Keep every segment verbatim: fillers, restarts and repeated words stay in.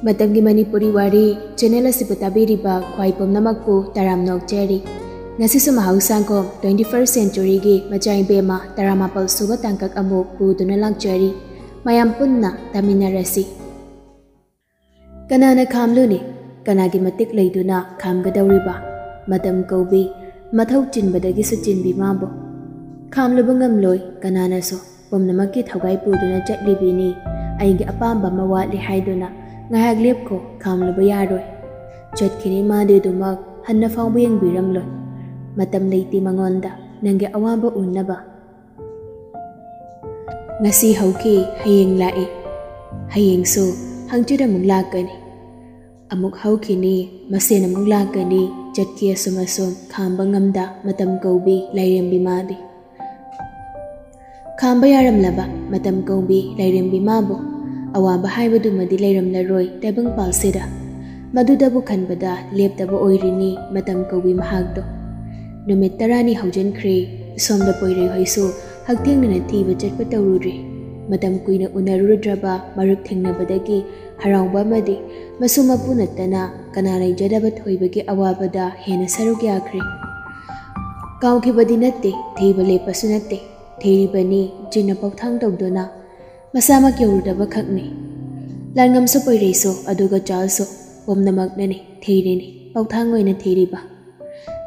ꯃꯇꯝꯒꯤ ꯃꯅꯤꯄꯨꯔꯤ ꯋꯥꯔꯤ ꯆꯦꯅꯦꯜ ꯑꯁꯤꯕꯨ ꯇꯥꯕꯤꯔꯤꯕ ꯈ꯭ꯋꯥꯏ ꯄꯨꯝꯅꯃꯛꯄꯨ ꯇꯔꯥꯝꯅ ꯑꯣꯛꯆꯔꯤ꯫ ꯉꯁꯤꯁꯨ ꯃꯍꯧꯁꯥꯒꯨꯝ twenty first century ꯒꯤ ꯃꯆꯥ ꯏꯕꯦꯝꯃ ꯇꯔꯥꯃꯥꯄꯜ ꯁꯨꯕ ꯇꯥꯡꯀꯛ ꯑꯃꯨꯛ ꯄꯨꯗꯨꯅ ꯂꯥꯛꯆꯔꯤ꯫ ꯃꯌꯥꯝ ꯄꯨꯟꯅ ꯇꯥꯃꯤꯟꯅꯔꯁꯤ꯫ ꯀꯅꯥꯅ ꯈꯥꯝꯂꯨꯅꯤ? ꯀꯅꯥꯒꯤ ꯃꯇꯤꯛ ꯂꯩꯗꯨꯅ ꯈꯥꯝꯒꯗꯧꯔꯤꯕ? ꯃꯇꯝ ꯀꯧꯕꯤ, ꯃꯊꯧ ꯆꯤꯟꯕꯗꯒꯤꯁꯨ ꯆꯤꯟꯕꯤ ꯃꯥꯕꯨ꯫ ꯈꯥꯝꯂꯨꯕ ꯉꯝꯂꯣꯏ ꯀꯅꯥꯅꯁꯨ꯫ ꯄꯨꯝꯅꯃꯛꯀꯤ ꯊꯧꯒꯥꯏ ꯄꯨꯗꯨꯅ ꯆꯠꯂꯤꯕꯤꯅꯤ꯫ ꯑꯩꯒꯤ ꯑꯄꯥꯝꯕ ꯑꯃ ꯋꯥꯠꯂꯤ ꯍꯥꯏꯗꯨꯅ ꯉꯥꯏꯍꯥꯛ ꯂꯦꯞꯈꯣ, ꯈꯥꯝꯂꯨꯕ ꯌꯥꯔꯣꯏ꯫ ꯆꯠꯈꯤꯅꯤ ꯃꯥꯗꯤ ꯑꯗꯨꯃꯛ, ꯍꯟꯅ ꯐꯥꯎꯕ ꯌꯦꯡꯕꯤꯔꯝꯂꯣꯏ꯫ ꯃꯇꯝ ꯂꯩꯇꯦ ꯃꯉꯣꯟꯗ ꯅꯪꯒꯤ ꯑꯋꯥꯕ ꯎꯅꯕ꯫ ꯉꯁꯤ ꯍꯧꯈꯤ, ꯍꯌꯦꯡ ꯂꯥꯛꯏ꯫ ꯍꯌꯦꯡꯁꯨ ꯍꯪꯆꯤꯠ ꯑꯃꯨꯛ ꯂꯥꯛꯀꯅꯤ꯫ ꯑꯃꯨꯛ ꯍꯧꯈꯤꯅꯤ, ꯃꯁꯦꯟ ꯑꯃꯨꯛ ꯂꯥꯛꯀꯅꯤ꯫ ꯆꯠꯈꯤ ꯑꯁꯨꯝ ꯑꯁꯨꯝ ꯈꯥꯝꯕ ꯉꯝꯗ ꯃꯇꯝ ꯀꯧꯕꯤ ꯂꯥꯏꯔꯦꯝꯕꯤ ꯃꯥꯗꯤ꯫ ꯈꯥꯝꯕ ꯌꯥꯔꯝꯂꯕ ꯃꯇꯝ ꯀꯧꯕꯤ ꯂꯥꯏꯔꯦꯝꯕꯤ ꯃꯥꯕꯨ꯫ ꯑꯋꯥꯕ ꯍꯥꯏꯕꯗꯨꯃꯗꯤ ꯂꯩꯔꯝꯂꯔꯣꯏ ꯇꯥꯏꯕꯪꯄꯥꯜꯁꯤꯗ꯫ ꯃꯗꯨꯗꯕꯨ ꯈꯟꯕꯗ ꯂꯦꯞꯇꯕ ꯑꯣꯏꯔꯤꯅꯤ ꯃꯇꯝ ꯀꯧꯕꯤ ꯃꯍꯥꯛꯇꯣ꯫ ꯅꯨꯃꯤꯠ ꯇꯔꯥꯅꯤ ꯍꯧꯖꯤꯟꯈ꯭ꯔꯦ꯫ ꯁꯣꯝꯗ ꯄꯣꯏꯔꯩ ꯍꯣꯏꯁꯨ ꯍꯛꯊꯦꯡꯅꯅ ꯊꯤꯕ ꯆꯠꯄ ꯇꯧꯔꯨꯔꯦ꯫ ꯃꯇꯝ ꯀꯨꯏꯅ ꯎꯅꯔꯨꯗ꯭ꯔꯕ ꯃꯔꯨꯞ ꯊꯦꯡꯅꯕꯗꯒꯤ ꯍꯔꯥꯎꯕ ꯑꯃꯗꯤ ꯃꯁꯨ ꯃꯄꯨ ꯅꯠꯇꯅ ꯀꯅꯥ ꯂꯩꯖꯗꯕ ꯊꯣꯏꯕꯒꯤ ꯑꯋꯥꯕꯗ ꯍꯦꯟꯅ ꯁꯔꯨꯛ ꯌꯥꯈ꯭ꯔꯦ꯫ ꯀꯥꯎꯈꯤꯕꯗꯤ ꯅꯠꯇꯦ, ꯊꯤꯕ ꯂꯦꯞꯄꯁꯨ ꯅꯠꯇꯦ, ꯊꯤꯔꯤꯕꯅꯤ ꯆꯤꯟꯅ ꯄꯥꯎꯊꯥꯡ ꯇꯧꯗꯨꯅ꯫ ꯃꯁꯥꯃꯛ ꯌꯧꯔꯨꯗꯕ ꯈꯛꯅꯤ꯫ ꯂꯥꯟꯉꯝꯁꯨ ꯄꯣꯏꯔꯩꯁꯨ ꯑꯗꯨꯒ ꯆꯥꯔꯜꯁꯁꯨ ꯄꯨꯝꯅꯃꯛꯅꯅꯤ ꯊꯤꯔꯤꯅꯤ, ꯄꯥꯎꯊꯥꯡ ꯑꯣꯏꯅ ꯊꯤꯔꯤꯕ꯫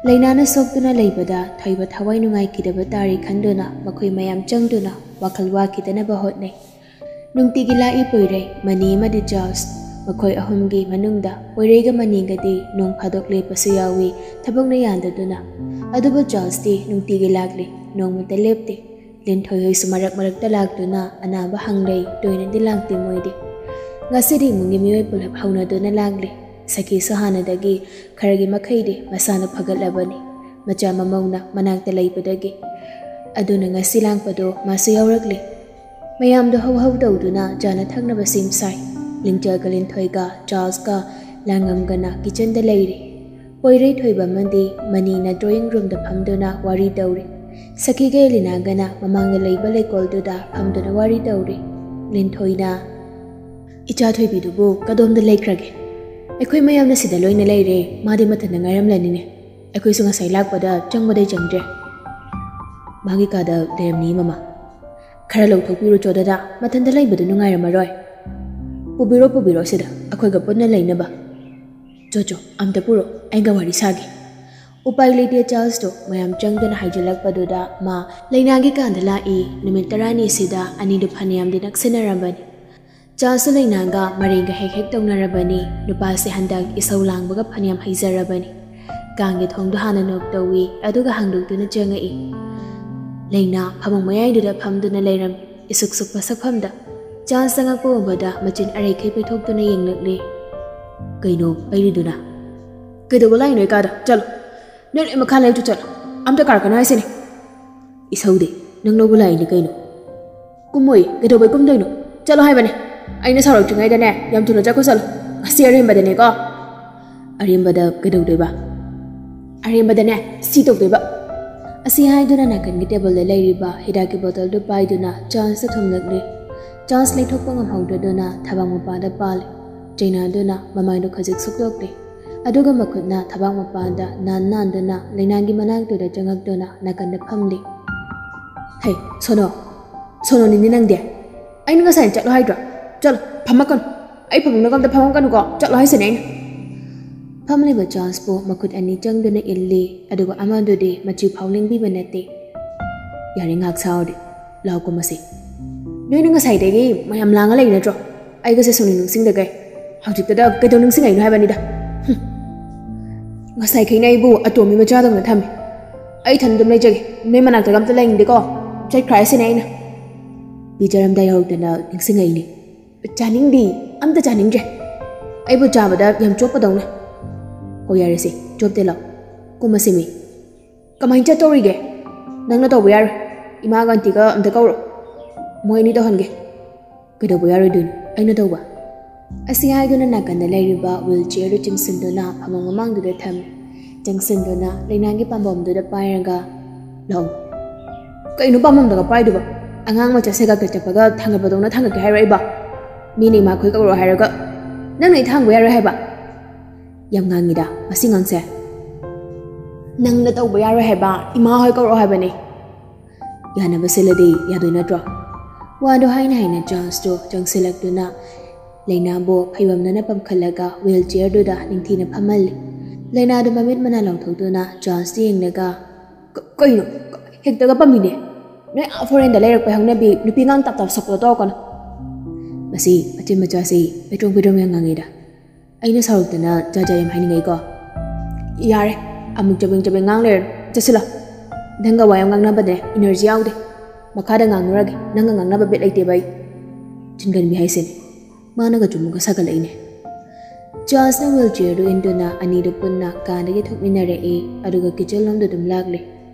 ꯂꯥꯏꯅꯥꯅ ꯁꯣꯛꯇꯨꯅ ꯂꯩꯕꯗ ꯊꯣꯏꯕ ꯊꯋꯥꯏ ꯅꯨꯡꯉꯥꯏꯈꯤꯗꯕ ꯇꯥꯔꯦ ꯈꯟꯗꯨꯅ ꯃꯈꯣꯏ ꯃꯌꯥꯝ ꯆꯪꯗꯨꯅ ꯋꯥꯈꯜ ꯋꯥꯈꯤꯗꯅꯕ ꯍꯣꯠꯅꯩ꯫ ꯅꯨꯡꯇꯤꯒꯤ ꯂꯥꯛꯏ ꯄꯣꯏꯔꯩ, ꯃꯅꯤ ꯑꯃꯗꯤ ꯆꯥꯔꯜꯁ꯫ ꯃꯈꯣꯏ ꯑꯍꯨꯝꯒꯤ ꯃꯅꯨꯡꯗ ꯄꯣꯏꯔꯩꯒ ꯃꯅꯤꯒꯗꯤ ꯅꯣꯡ ꯐꯥꯗꯣꯛ ꯂꯦꯞꯄꯁꯨ ꯌꯥꯎꯏ, ꯊꯕꯛꯅ ꯌꯥꯗꯗꯨꯅ꯫ ꯑꯗꯨꯕꯨ ꯆꯥꯔꯜꯁꯇꯤ ꯅꯨꯡꯇꯤꯒꯤ ꯂꯥꯛꯂꯤ, ꯅꯣꯡꯃꯇ ꯂꯦꯞꯇꯦ꯫ ꯂꯤꯟꯊꯣꯏ ꯍꯣꯏꯁꯨ ꯃꯔꯛ ꯃꯔꯛꯇ ꯂꯥꯛꯇꯨꯅ ꯑꯅꯥꯕ ꯍꯪꯂꯩ, ꯇꯣꯏꯅꯗꯤ ꯂꯥꯛꯇꯦ ꯃꯣꯏꯗꯤ꯫ ꯉꯁꯤꯗꯤ ꯏꯃꯨꯡꯒꯤ ꯃꯤꯑꯣꯏ ꯄꯨꯂꯞ ꯍꯧꯅꯗꯨꯅ ꯂꯥꯛꯂꯤ꯫ ꯁꯈꯤꯁꯨ ꯍꯥꯟꯅꯗꯒꯤ ꯈꯔꯒꯤ ꯃꯈꯩꯗꯤ ꯃꯁꯥꯗꯣ ꯐꯒꯠꯂꯕꯅꯤ, ꯃꯆꯥ ꯃꯃꯧꯅ ꯃꯅꯥꯛꯇ ꯂꯩꯕꯗꯒꯤ꯫ ꯑꯗꯨꯅ ꯉꯁꯤ ꯂꯥꯛꯄꯗꯣ ꯃꯥꯁꯨ ꯌꯥꯎꯔꯛꯂꯤ꯫ ꯃꯌꯥꯝꯗꯣ ꯍꯧ ꯍꯧ ꯇꯧꯗꯨꯅ ꯆꯥꯅ ꯊꯛꯅꯕ ꯁꯦꯝ ꯁꯥꯏ꯫ ꯂꯤꯡꯆꯦꯜꯒ ꯂꯤꯟꯊꯣꯏꯒ ꯆꯥꯔꯜꯁꯀ ꯂꯥꯡꯉꯝꯒꯅ ꯀꯤꯆꯟꯗ ꯂꯩꯔꯤ꯫ ꯄꯣꯏꯔꯩ ꯊꯣꯏꯕ ꯑꯃꯗꯤ ꯃꯅꯤꯅ ꯗ꯭ꯔꯣꯌꯤꯡ ꯔꯨꯝꯗ ꯐꯝꯗꯨꯅ ꯋꯥꯔꯤ ꯇꯧꯔꯤ꯫ ꯁꯈꯤꯒ ꯑꯦꯂꯤꯅꯥꯒꯅ ꯃꯃꯥꯡꯗ ꯂꯩꯕ ꯂꯩꯀꯣꯜꯗꯨꯗ ꯐꯝꯗꯨꯅ ꯋꯥꯔꯤ ꯇꯧꯔꯤ꯫ ꯂꯤꯟꯊꯣꯏꯅ, ꯏꯆꯥ ꯊꯣꯏꯕꯤꯗꯨꯕꯨ ꯀꯗꯣꯝꯗ ꯂꯩꯈ꯭ꯔꯒꯦ? ꯑꯩꯈꯣꯏ ꯃꯌꯥꯝꯅ ꯁꯤꯗ ꯂꯣꯏꯅ ꯂꯩꯔꯦ, ꯃꯥꯗꯤ ꯃꯊꯟꯇ ꯉꯥꯏꯔꯝꯂꯅꯤꯅꯦ꯫ ꯑꯩꯈꯣꯏꯁꯨ ꯉꯁꯥꯏ ꯂꯥꯛꯄꯗ ꯆꯪꯕꯗꯩ ꯆꯪꯗ꯭ꯔꯦ꯫ ꯃꯥꯒꯤ ꯀꯥꯗ ꯂꯩꯔꯝꯅꯤ, ꯃꯃꯥ꯫ ꯈꯔ ꯂꯧꯊꯣꯛꯄꯤꯔꯨꯆꯣ ꯗꯗꯥ, ꯃꯊꯟꯇ ꯂꯩꯕꯗꯨ ꯅꯨꯡꯉꯥꯏꯔꯝꯃꯔꯣꯏ꯫ ꯄꯨꯕꯤꯔꯣ, ꯄꯨꯕꯤꯔꯣ ꯁꯤꯗ, ꯑꯩꯈꯣꯏꯒ ꯄꯨꯟꯅ ꯂꯩꯅꯕ꯫ ꯆꯣ ꯆꯣ, ꯑꯝꯇ ꯄꯨꯔꯣ, ꯑꯩꯒ ꯋꯥꯔꯤ ꯁꯥꯒꯦ꯫ ꯎꯄꯥꯏ ꯂꯩꯇꯦ, ꯆꯥꯔꯜꯁꯇꯣ ꯃꯌꯥꯝ ꯆꯪꯗꯨꯅ ꯍꯥꯏꯖꯤꯜꯂꯛꯄꯗꯨꯗ ꯃꯥ ꯂꯩꯅꯥꯒꯤ ꯀꯥꯗ ꯂꯥꯛꯏ꯫ ꯅꯨꯃꯤꯠ ꯇꯔꯥꯅꯤꯁꯤꯗ ꯑꯅꯤꯗꯨ ꯐꯅꯌꯥꯝꯗꯤ ꯅꯛꯁꯤꯟꯅꯔꯝꯕꯅꯤ꯫ ꯆꯥꯔꯜꯁꯁꯨ ꯂꯩꯅꯥꯒ ꯃꯔꯩꯒ ꯍꯦꯛ ꯍꯦꯛ ꯇꯧꯅꯔꯕꯅꯤ꯫ ꯅꯨꯄꯥꯁꯦ ꯍꯟꯗꯛ ꯏꯁꯧ ꯂꯥꯡꯕꯒ ꯐꯅꯌꯥꯝ ꯍꯩꯖꯔꯕꯅꯤ꯫ ꯀꯥꯡꯒꯤ ꯊꯣꯡꯗꯣ ꯍꯥꯟꯅ ꯅꯣꯛ ꯇꯧꯏ, ꯑꯗꯨꯒ ꯍꯥꯡꯗꯣꯛꯇꯨꯅ ꯆꯪꯉꯛꯏ꯫ ꯂꯩꯅꯥ ꯐꯃꯨꯡ ꯃꯌꯥꯏꯗꯨꯗ ꯐꯝꯗꯨꯅ ꯂꯩꯔꯝꯃꯤ꯫ ꯏꯁꯨꯛ ꯁꯨꯛꯄ ꯁꯛꯐꯝꯗ ꯆꯥꯔꯜꯁ ꯆꯪꯉꯛꯄ ꯎꯕꯗ ꯃꯆꯤꯟ ꯑꯔꯩꯈꯩ ꯄꯩꯊꯣꯛꯇꯨꯅ ꯌꯦꯡꯂꯛꯂꯤ꯫ "ꯀꯩꯅꯣ ꯄꯩꯔꯤꯗꯨꯅ? ꯀꯩꯗꯧꯕ ꯂꯥꯛꯏꯅꯣ ꯑꯩ ꯀꯥꯗ? ꯆꯠꯂꯣ꯫ ꯅꯣꯏ ꯂꯣꯏ ꯃꯈꯥ ꯂꯩꯔꯨꯆꯣ, ꯆꯠꯂꯣ꯫ ꯑꯝꯇ ꯀꯥꯔꯛꯀꯅꯨ ꯍꯥꯏꯁꯤꯅꯤ꯫" "ꯏꯁꯧꯗꯤ, ꯅꯪ ꯂꯧꯕ ꯂꯥꯛꯏꯅꯤ ꯀꯩꯅꯣ?" "ꯀꯨꯝꯃꯣꯏ, ꯀꯩꯗꯧꯕꯩ ꯀꯨꯝꯗꯣꯏꯅꯣ? ꯆꯠꯂꯣ ꯍꯥꯏꯕꯅꯦ꯫ ꯑꯩꯅ ꯁꯥꯎꯔꯛꯇ꯭ꯔꯤꯉꯩꯗꯅꯦ ꯌꯥꯝ ꯊꯨꯅ ꯆꯠꯈꯣ ꯆꯠꯂꯣ꯫ ꯉꯁꯤ ꯑꯔꯦꯝꯕꯗꯅꯦꯀꯣ꯫" "ꯑꯔꯦꯝꯕꯗ ꯀꯩꯗꯧꯗꯣꯏꯕ?" "ꯑꯔꯦꯝꯕꯗꯅꯦ ꯁꯤ ꯇꯧꯗꯣꯏꯕ꯫" ꯑꯁꯤ ꯍꯥꯏꯗꯨꯅ ꯅꯥꯀꯟꯒꯤ ꯇꯦꯕꯜꯗ ꯂꯩꯔꯤꯕ ꯍꯤꯗꯥꯛꯀꯤ ꯕꯣꯇꯜꯗꯨ ꯄꯥꯏꯗꯨꯅ ꯆꯥꯔꯜꯁꯇ ꯊꯨꯝꯂꯛꯂꯤ꯫ ꯆꯥꯔꯜꯁ ꯂꯩꯊꯣꯛꯄ ꯉꯝꯍꯧꯗ꯭ꯔꯗꯨꯅ ꯊꯕꯥꯛ ꯃꯄꯥꯗ ꯄꯥꯜꯂꯤ꯫ ꯆꯩꯅꯥꯗꯨꯅ ꯃꯃꯥꯏꯗꯨ ꯈꯖꯤꯛ ꯁꯨꯛꯇꯣꯛꯂꯤ꯫ ꯑꯗꯨꯒ ꯃꯈꯨꯠꯅ ꯊꯕꯥꯛ ꯃꯄꯥꯗ ꯅꯥꯟ ꯅꯥꯟꯗꯨꯅ ꯂꯩꯅꯥꯒꯤ ꯃꯅꯥꯛꯇꯨꯗ ꯆꯪꯉꯛꯇꯨꯅ ꯅꯥꯀꯟꯗ ꯐꯝꯂꯤ꯫ "ꯍꯩ, ꯁꯣꯅꯣ, ꯁꯣꯅꯣꯅꯤꯅꯦ ꯅꯪꯗꯤ꯫ ꯑꯩꯅ ꯉꯁꯥꯏ ꯆꯠꯂꯣ ꯍꯥꯏꯗ꯭ꯔꯣ? ꯆꯠꯂꯣ, ꯐꯝꯃꯛꯀꯅꯨ꯫ ꯑꯩ ꯐꯃꯨꯡꯗꯒ ꯑꯝꯇ ꯐꯝꯃꯛꯀꯅꯨꯀꯣ꯫ ꯆꯠꯂꯣ ꯍꯥꯏꯁꯤꯅꯦ ꯑꯩꯅ꯫" ꯐꯝꯂꯤꯕ ꯆꯥꯔꯜꯁꯄꯨ ꯃꯈꯨꯠ ꯑꯅꯤ ꯆꯪꯗꯨꯅ ꯏꯜꯂꯤ, ꯑꯗꯨꯒ ꯑꯃꯗꯨꯗꯤ ꯃꯆꯤ ꯐꯥꯎ ꯂꯦꯡꯕꯤꯕ ꯅꯠꯇꯦ꯫ "ꯌꯥꯔꯦ, ꯉꯥꯏꯍꯥꯛ ꯁꯥꯎꯔꯗꯤ꯫ ꯂꯥꯎ, ꯀꯨꯝꯃꯁꯤ꯫" "ꯅꯣꯏꯅ ꯉꯁꯥꯏꯗꯒꯤ ꯃꯌꯥꯝ ꯂꯥꯡꯉ ꯂꯩ ꯅꯠꯇ꯭ꯔꯣ? ꯑꯩꯒꯁꯦ ꯁꯨꯡꯅꯤꯡ ꯅꯤꯡꯁꯤꯡꯗꯈꯩ꯫ ꯍꯧꯖꯤꯛꯇꯗ ꯀꯩꯗꯧ ꯅꯤꯡꯁꯤꯡꯉꯛꯏꯅꯣ ꯍꯥꯏꯕꯅꯤꯗ꯫ ꯍꯨꯝ꯫ ꯉꯁꯥꯏꯈꯩꯅ ꯑꯩꯕꯨ ꯑꯇꯣꯝꯕꯤ ꯃꯆꯥꯗꯧꯅ ꯊꯝꯃꯤ꯫ ꯑꯩ ꯏꯊꯟꯗ ꯑꯗꯨꯝ ꯂꯩꯖꯒꯦ꯫ ꯅꯣꯏ ꯃꯅꯥꯛꯇꯒ ꯑꯝꯇ ꯂꯩꯅꯤꯡꯗꯦꯀꯣ꯫ ꯆꯠꯈ꯭ꯔ ꯍꯥꯏꯁꯤꯅꯦ ꯑꯩꯅ꯫" ꯄꯤꯖꯔꯝꯗꯥꯏ ꯌꯧꯔꯛꯇꯅ ꯅꯤꯡꯁꯤꯡꯉꯛꯏꯅꯦ꯫ "ꯆꯥꯅꯤꯡꯗꯦ, ꯑꯝꯇ ꯆꯥꯅꯤꯡꯗ꯭ꯔꯦ꯫ ꯑꯩꯕꯨ ꯆꯥꯕꯗ ꯌꯥꯝ ꯆꯣꯞꯄꯗꯧꯅ꯫" "ꯍꯣ, ꯌꯥꯔꯦꯁꯦ, ꯆꯣꯞꯇꯦ, ꯂꯥꯎ꯫ ꯀꯨꯝꯃꯁꯤ ꯃꯤ꯫ ꯀꯃꯥꯏꯅ ꯆꯠꯇꯧꯔꯤꯒꯦ? ꯅꯪꯅ ꯇꯧꯕ ꯌꯥꯔꯣꯏ꯫ ꯏꯃꯥꯒ ꯑꯟꯇꯤꯒ ꯑꯝꯇ ꯀꯧꯔꯣ꯫ ꯃꯣꯏ ꯑꯅꯤ ꯇꯧꯍꯟꯒꯦ꯫" "ꯀꯩꯗꯧꯕ ꯌꯥꯔꯣꯏꯗꯣꯏꯅꯣ? ꯑꯩꯅ ꯇꯧꯕ꯫" ꯑꯁꯤ ꯍꯥꯏꯗꯨꯅ ꯅꯥꯀꯟꯗ ꯂꯩꯔꯤꯕ ꯋꯤꯜ ꯆꯤꯌꯔꯗꯨ ꯆꯤꯡꯁꯤꯟꯗꯨꯅ ꯐꯃꯨꯡ ꯃꯃꯥꯡꯗꯨꯗ ꯊꯝꯃꯤ꯫ ꯆꯪꯁꯤꯟꯗꯨꯅ ꯂꯩꯅꯥꯒꯤ ꯄꯥꯝꯕꯣꯝꯗꯨꯗ ꯄꯥꯏꯔꯒ, "ꯂꯥꯛꯑꯣ꯫" "ꯀꯩꯅꯣ ꯄꯥꯝꯕꯣꯝꯗꯒ ꯄꯥꯏꯗꯨꯕꯣ? ꯑꯉꯥꯡ ꯃꯆꯥ ꯁꯦꯒꯥꯛꯇ ꯆꯠꯄꯒ ꯊꯥꯡꯒꯠꯄꯗꯧꯅ ꯊꯥꯡꯒꯠꯀꯦ ꯍꯥꯏꯔꯛꯏꯕ?" ꯃꯤꯅ ꯏꯃꯥꯈꯣꯏ ꯀꯧꯔꯛꯑꯣ ꯍꯥꯏꯔꯒ ꯅꯪꯅ ꯏꯊꯥ ꯍꯪꯕ ꯌꯥꯔꯣꯏ ꯍꯥꯏꯕ? ꯌꯥꯝ ꯉꯥꯡꯉꯤꯗ ꯃꯁꯤ ꯉꯥꯡꯁꯦ꯫ ꯅꯪꯅ ꯇꯧꯕ ꯌꯥꯔꯣꯏ ꯍꯥꯏꯕ, ꯏꯃꯥ ꯍꯣꯏ ꯀꯧꯔꯛꯑꯣ ꯍꯥꯏꯕꯅꯦ꯫ ꯌꯥꯅꯕ ꯁꯤꯜꯂꯗꯤ ꯌꯥꯗꯣꯏ ꯅꯠꯇ꯭ꯔꯣ? ꯋꯥꯗꯣ ꯍꯥꯏꯅ ꯍꯥꯏꯅ ꯆꯥꯔꯜꯁꯇꯣ ꯆꯪꯁꯤꯜꯂꯛꯇꯨꯅ ꯂꯩꯅꯥꯕꯨ ꯐꯩꯕꯝꯗꯅ ꯄꯝꯈꯠꯂꯒ ꯋꯤꯜ ꯆꯤꯌꯔꯗꯨꯗ ꯅꯤꯡꯊꯤꯅ ꯐꯝꯍꯜꯂꯤ꯫ ꯂꯩꯅꯥꯗꯨ ꯃꯃꯤꯠ ꯃꯅꯥ ꯂꯥꯎꯊꯣꯛꯇꯨꯅ ꯆꯥꯔꯜꯁꯇ ꯌꯦꯡꯂꯒ, "ꯀ-, ꯀꯩꯅꯣ? ꯍꯦꯛꯇꯒ ꯄꯝꯃꯤꯅꯦ꯫ ꯅꯣꯏ ꯑꯥ ꯐꯣꯔꯦꯟꯗ ꯂꯩꯔꯛꯄꯩ ꯍꯧꯅꯕꯤ ꯅꯨꯄꯤ ꯑꯉꯥꯡ ꯇꯥꯞ ꯇꯥꯞ ꯁꯛꯄꯗꯣ ꯇꯧꯔꯛꯀꯅꯨ꯫" ꯃꯁꯤ ꯃꯆꯤꯟ ꯃꯆꯥꯁꯤ ꯄꯦꯇ꯭ꯔꯣꯡ ꯄꯦꯇ꯭ꯔꯣꯡ ꯌꯥꯝ ꯉꯥꯡꯉꯤꯗ꯫ ꯑꯩꯅ ꯁꯥꯎꯔꯛꯇꯅ ꯖꯥꯠ ꯖꯥꯠ ꯌꯥꯝ ꯍꯥꯏꯅꯤꯡꯉꯩꯀꯣ꯫ ꯌꯥꯔꯦ, ꯑꯃꯨꯛ ꯆꯕꯦꯡ ꯆꯕꯦꯡ ꯉꯥꯡ ꯂꯩꯔꯅꯨ꯫ ꯆꯠꯁꯤꯜꯂꯣ꯫ ꯅꯪꯒ ꯋꯥ ꯌꯥꯝ ꯉꯥꯡꯅꯕꯗꯅꯦ ꯏꯅꯔꯖꯤ ꯌꯥꯎꯗꯦ꯫ ꯃꯈꯥꯗ ꯉꯥꯡꯅꯔꯒꯦ꯫ ꯅꯪꯒ ꯉꯥꯡꯅꯕ ꯕꯤꯠ ꯂꯩꯇꯦꯕ ꯑꯩ꯫ ꯆꯤꯟꯒꯟꯕꯤ ꯍꯥꯏꯁꯤꯅꯦ꯫ ꯃꯥꯅꯒ ꯆꯨꯝꯃꯒ ꯁꯥꯒꯠꯂꯛꯏꯅꯦ꯫ ꯆꯥꯔꯜꯁꯅ ꯋꯤꯜ ꯆꯤꯌꯔꯗꯨ ꯏꯟꯗꯨꯅ ꯑꯅꯤꯗꯨ ꯄꯨꯟꯅ ꯀꯥꯗꯒꯤ ꯊꯣꯛꯃꯤꯟꯅꯔꯛꯏ, ꯑꯗꯨꯒ ꯀꯤꯆꯟ ꯂꯣꯝꯗ ꯑꯗꯨꯝ ꯂꯥꯛꯂꯤ꯫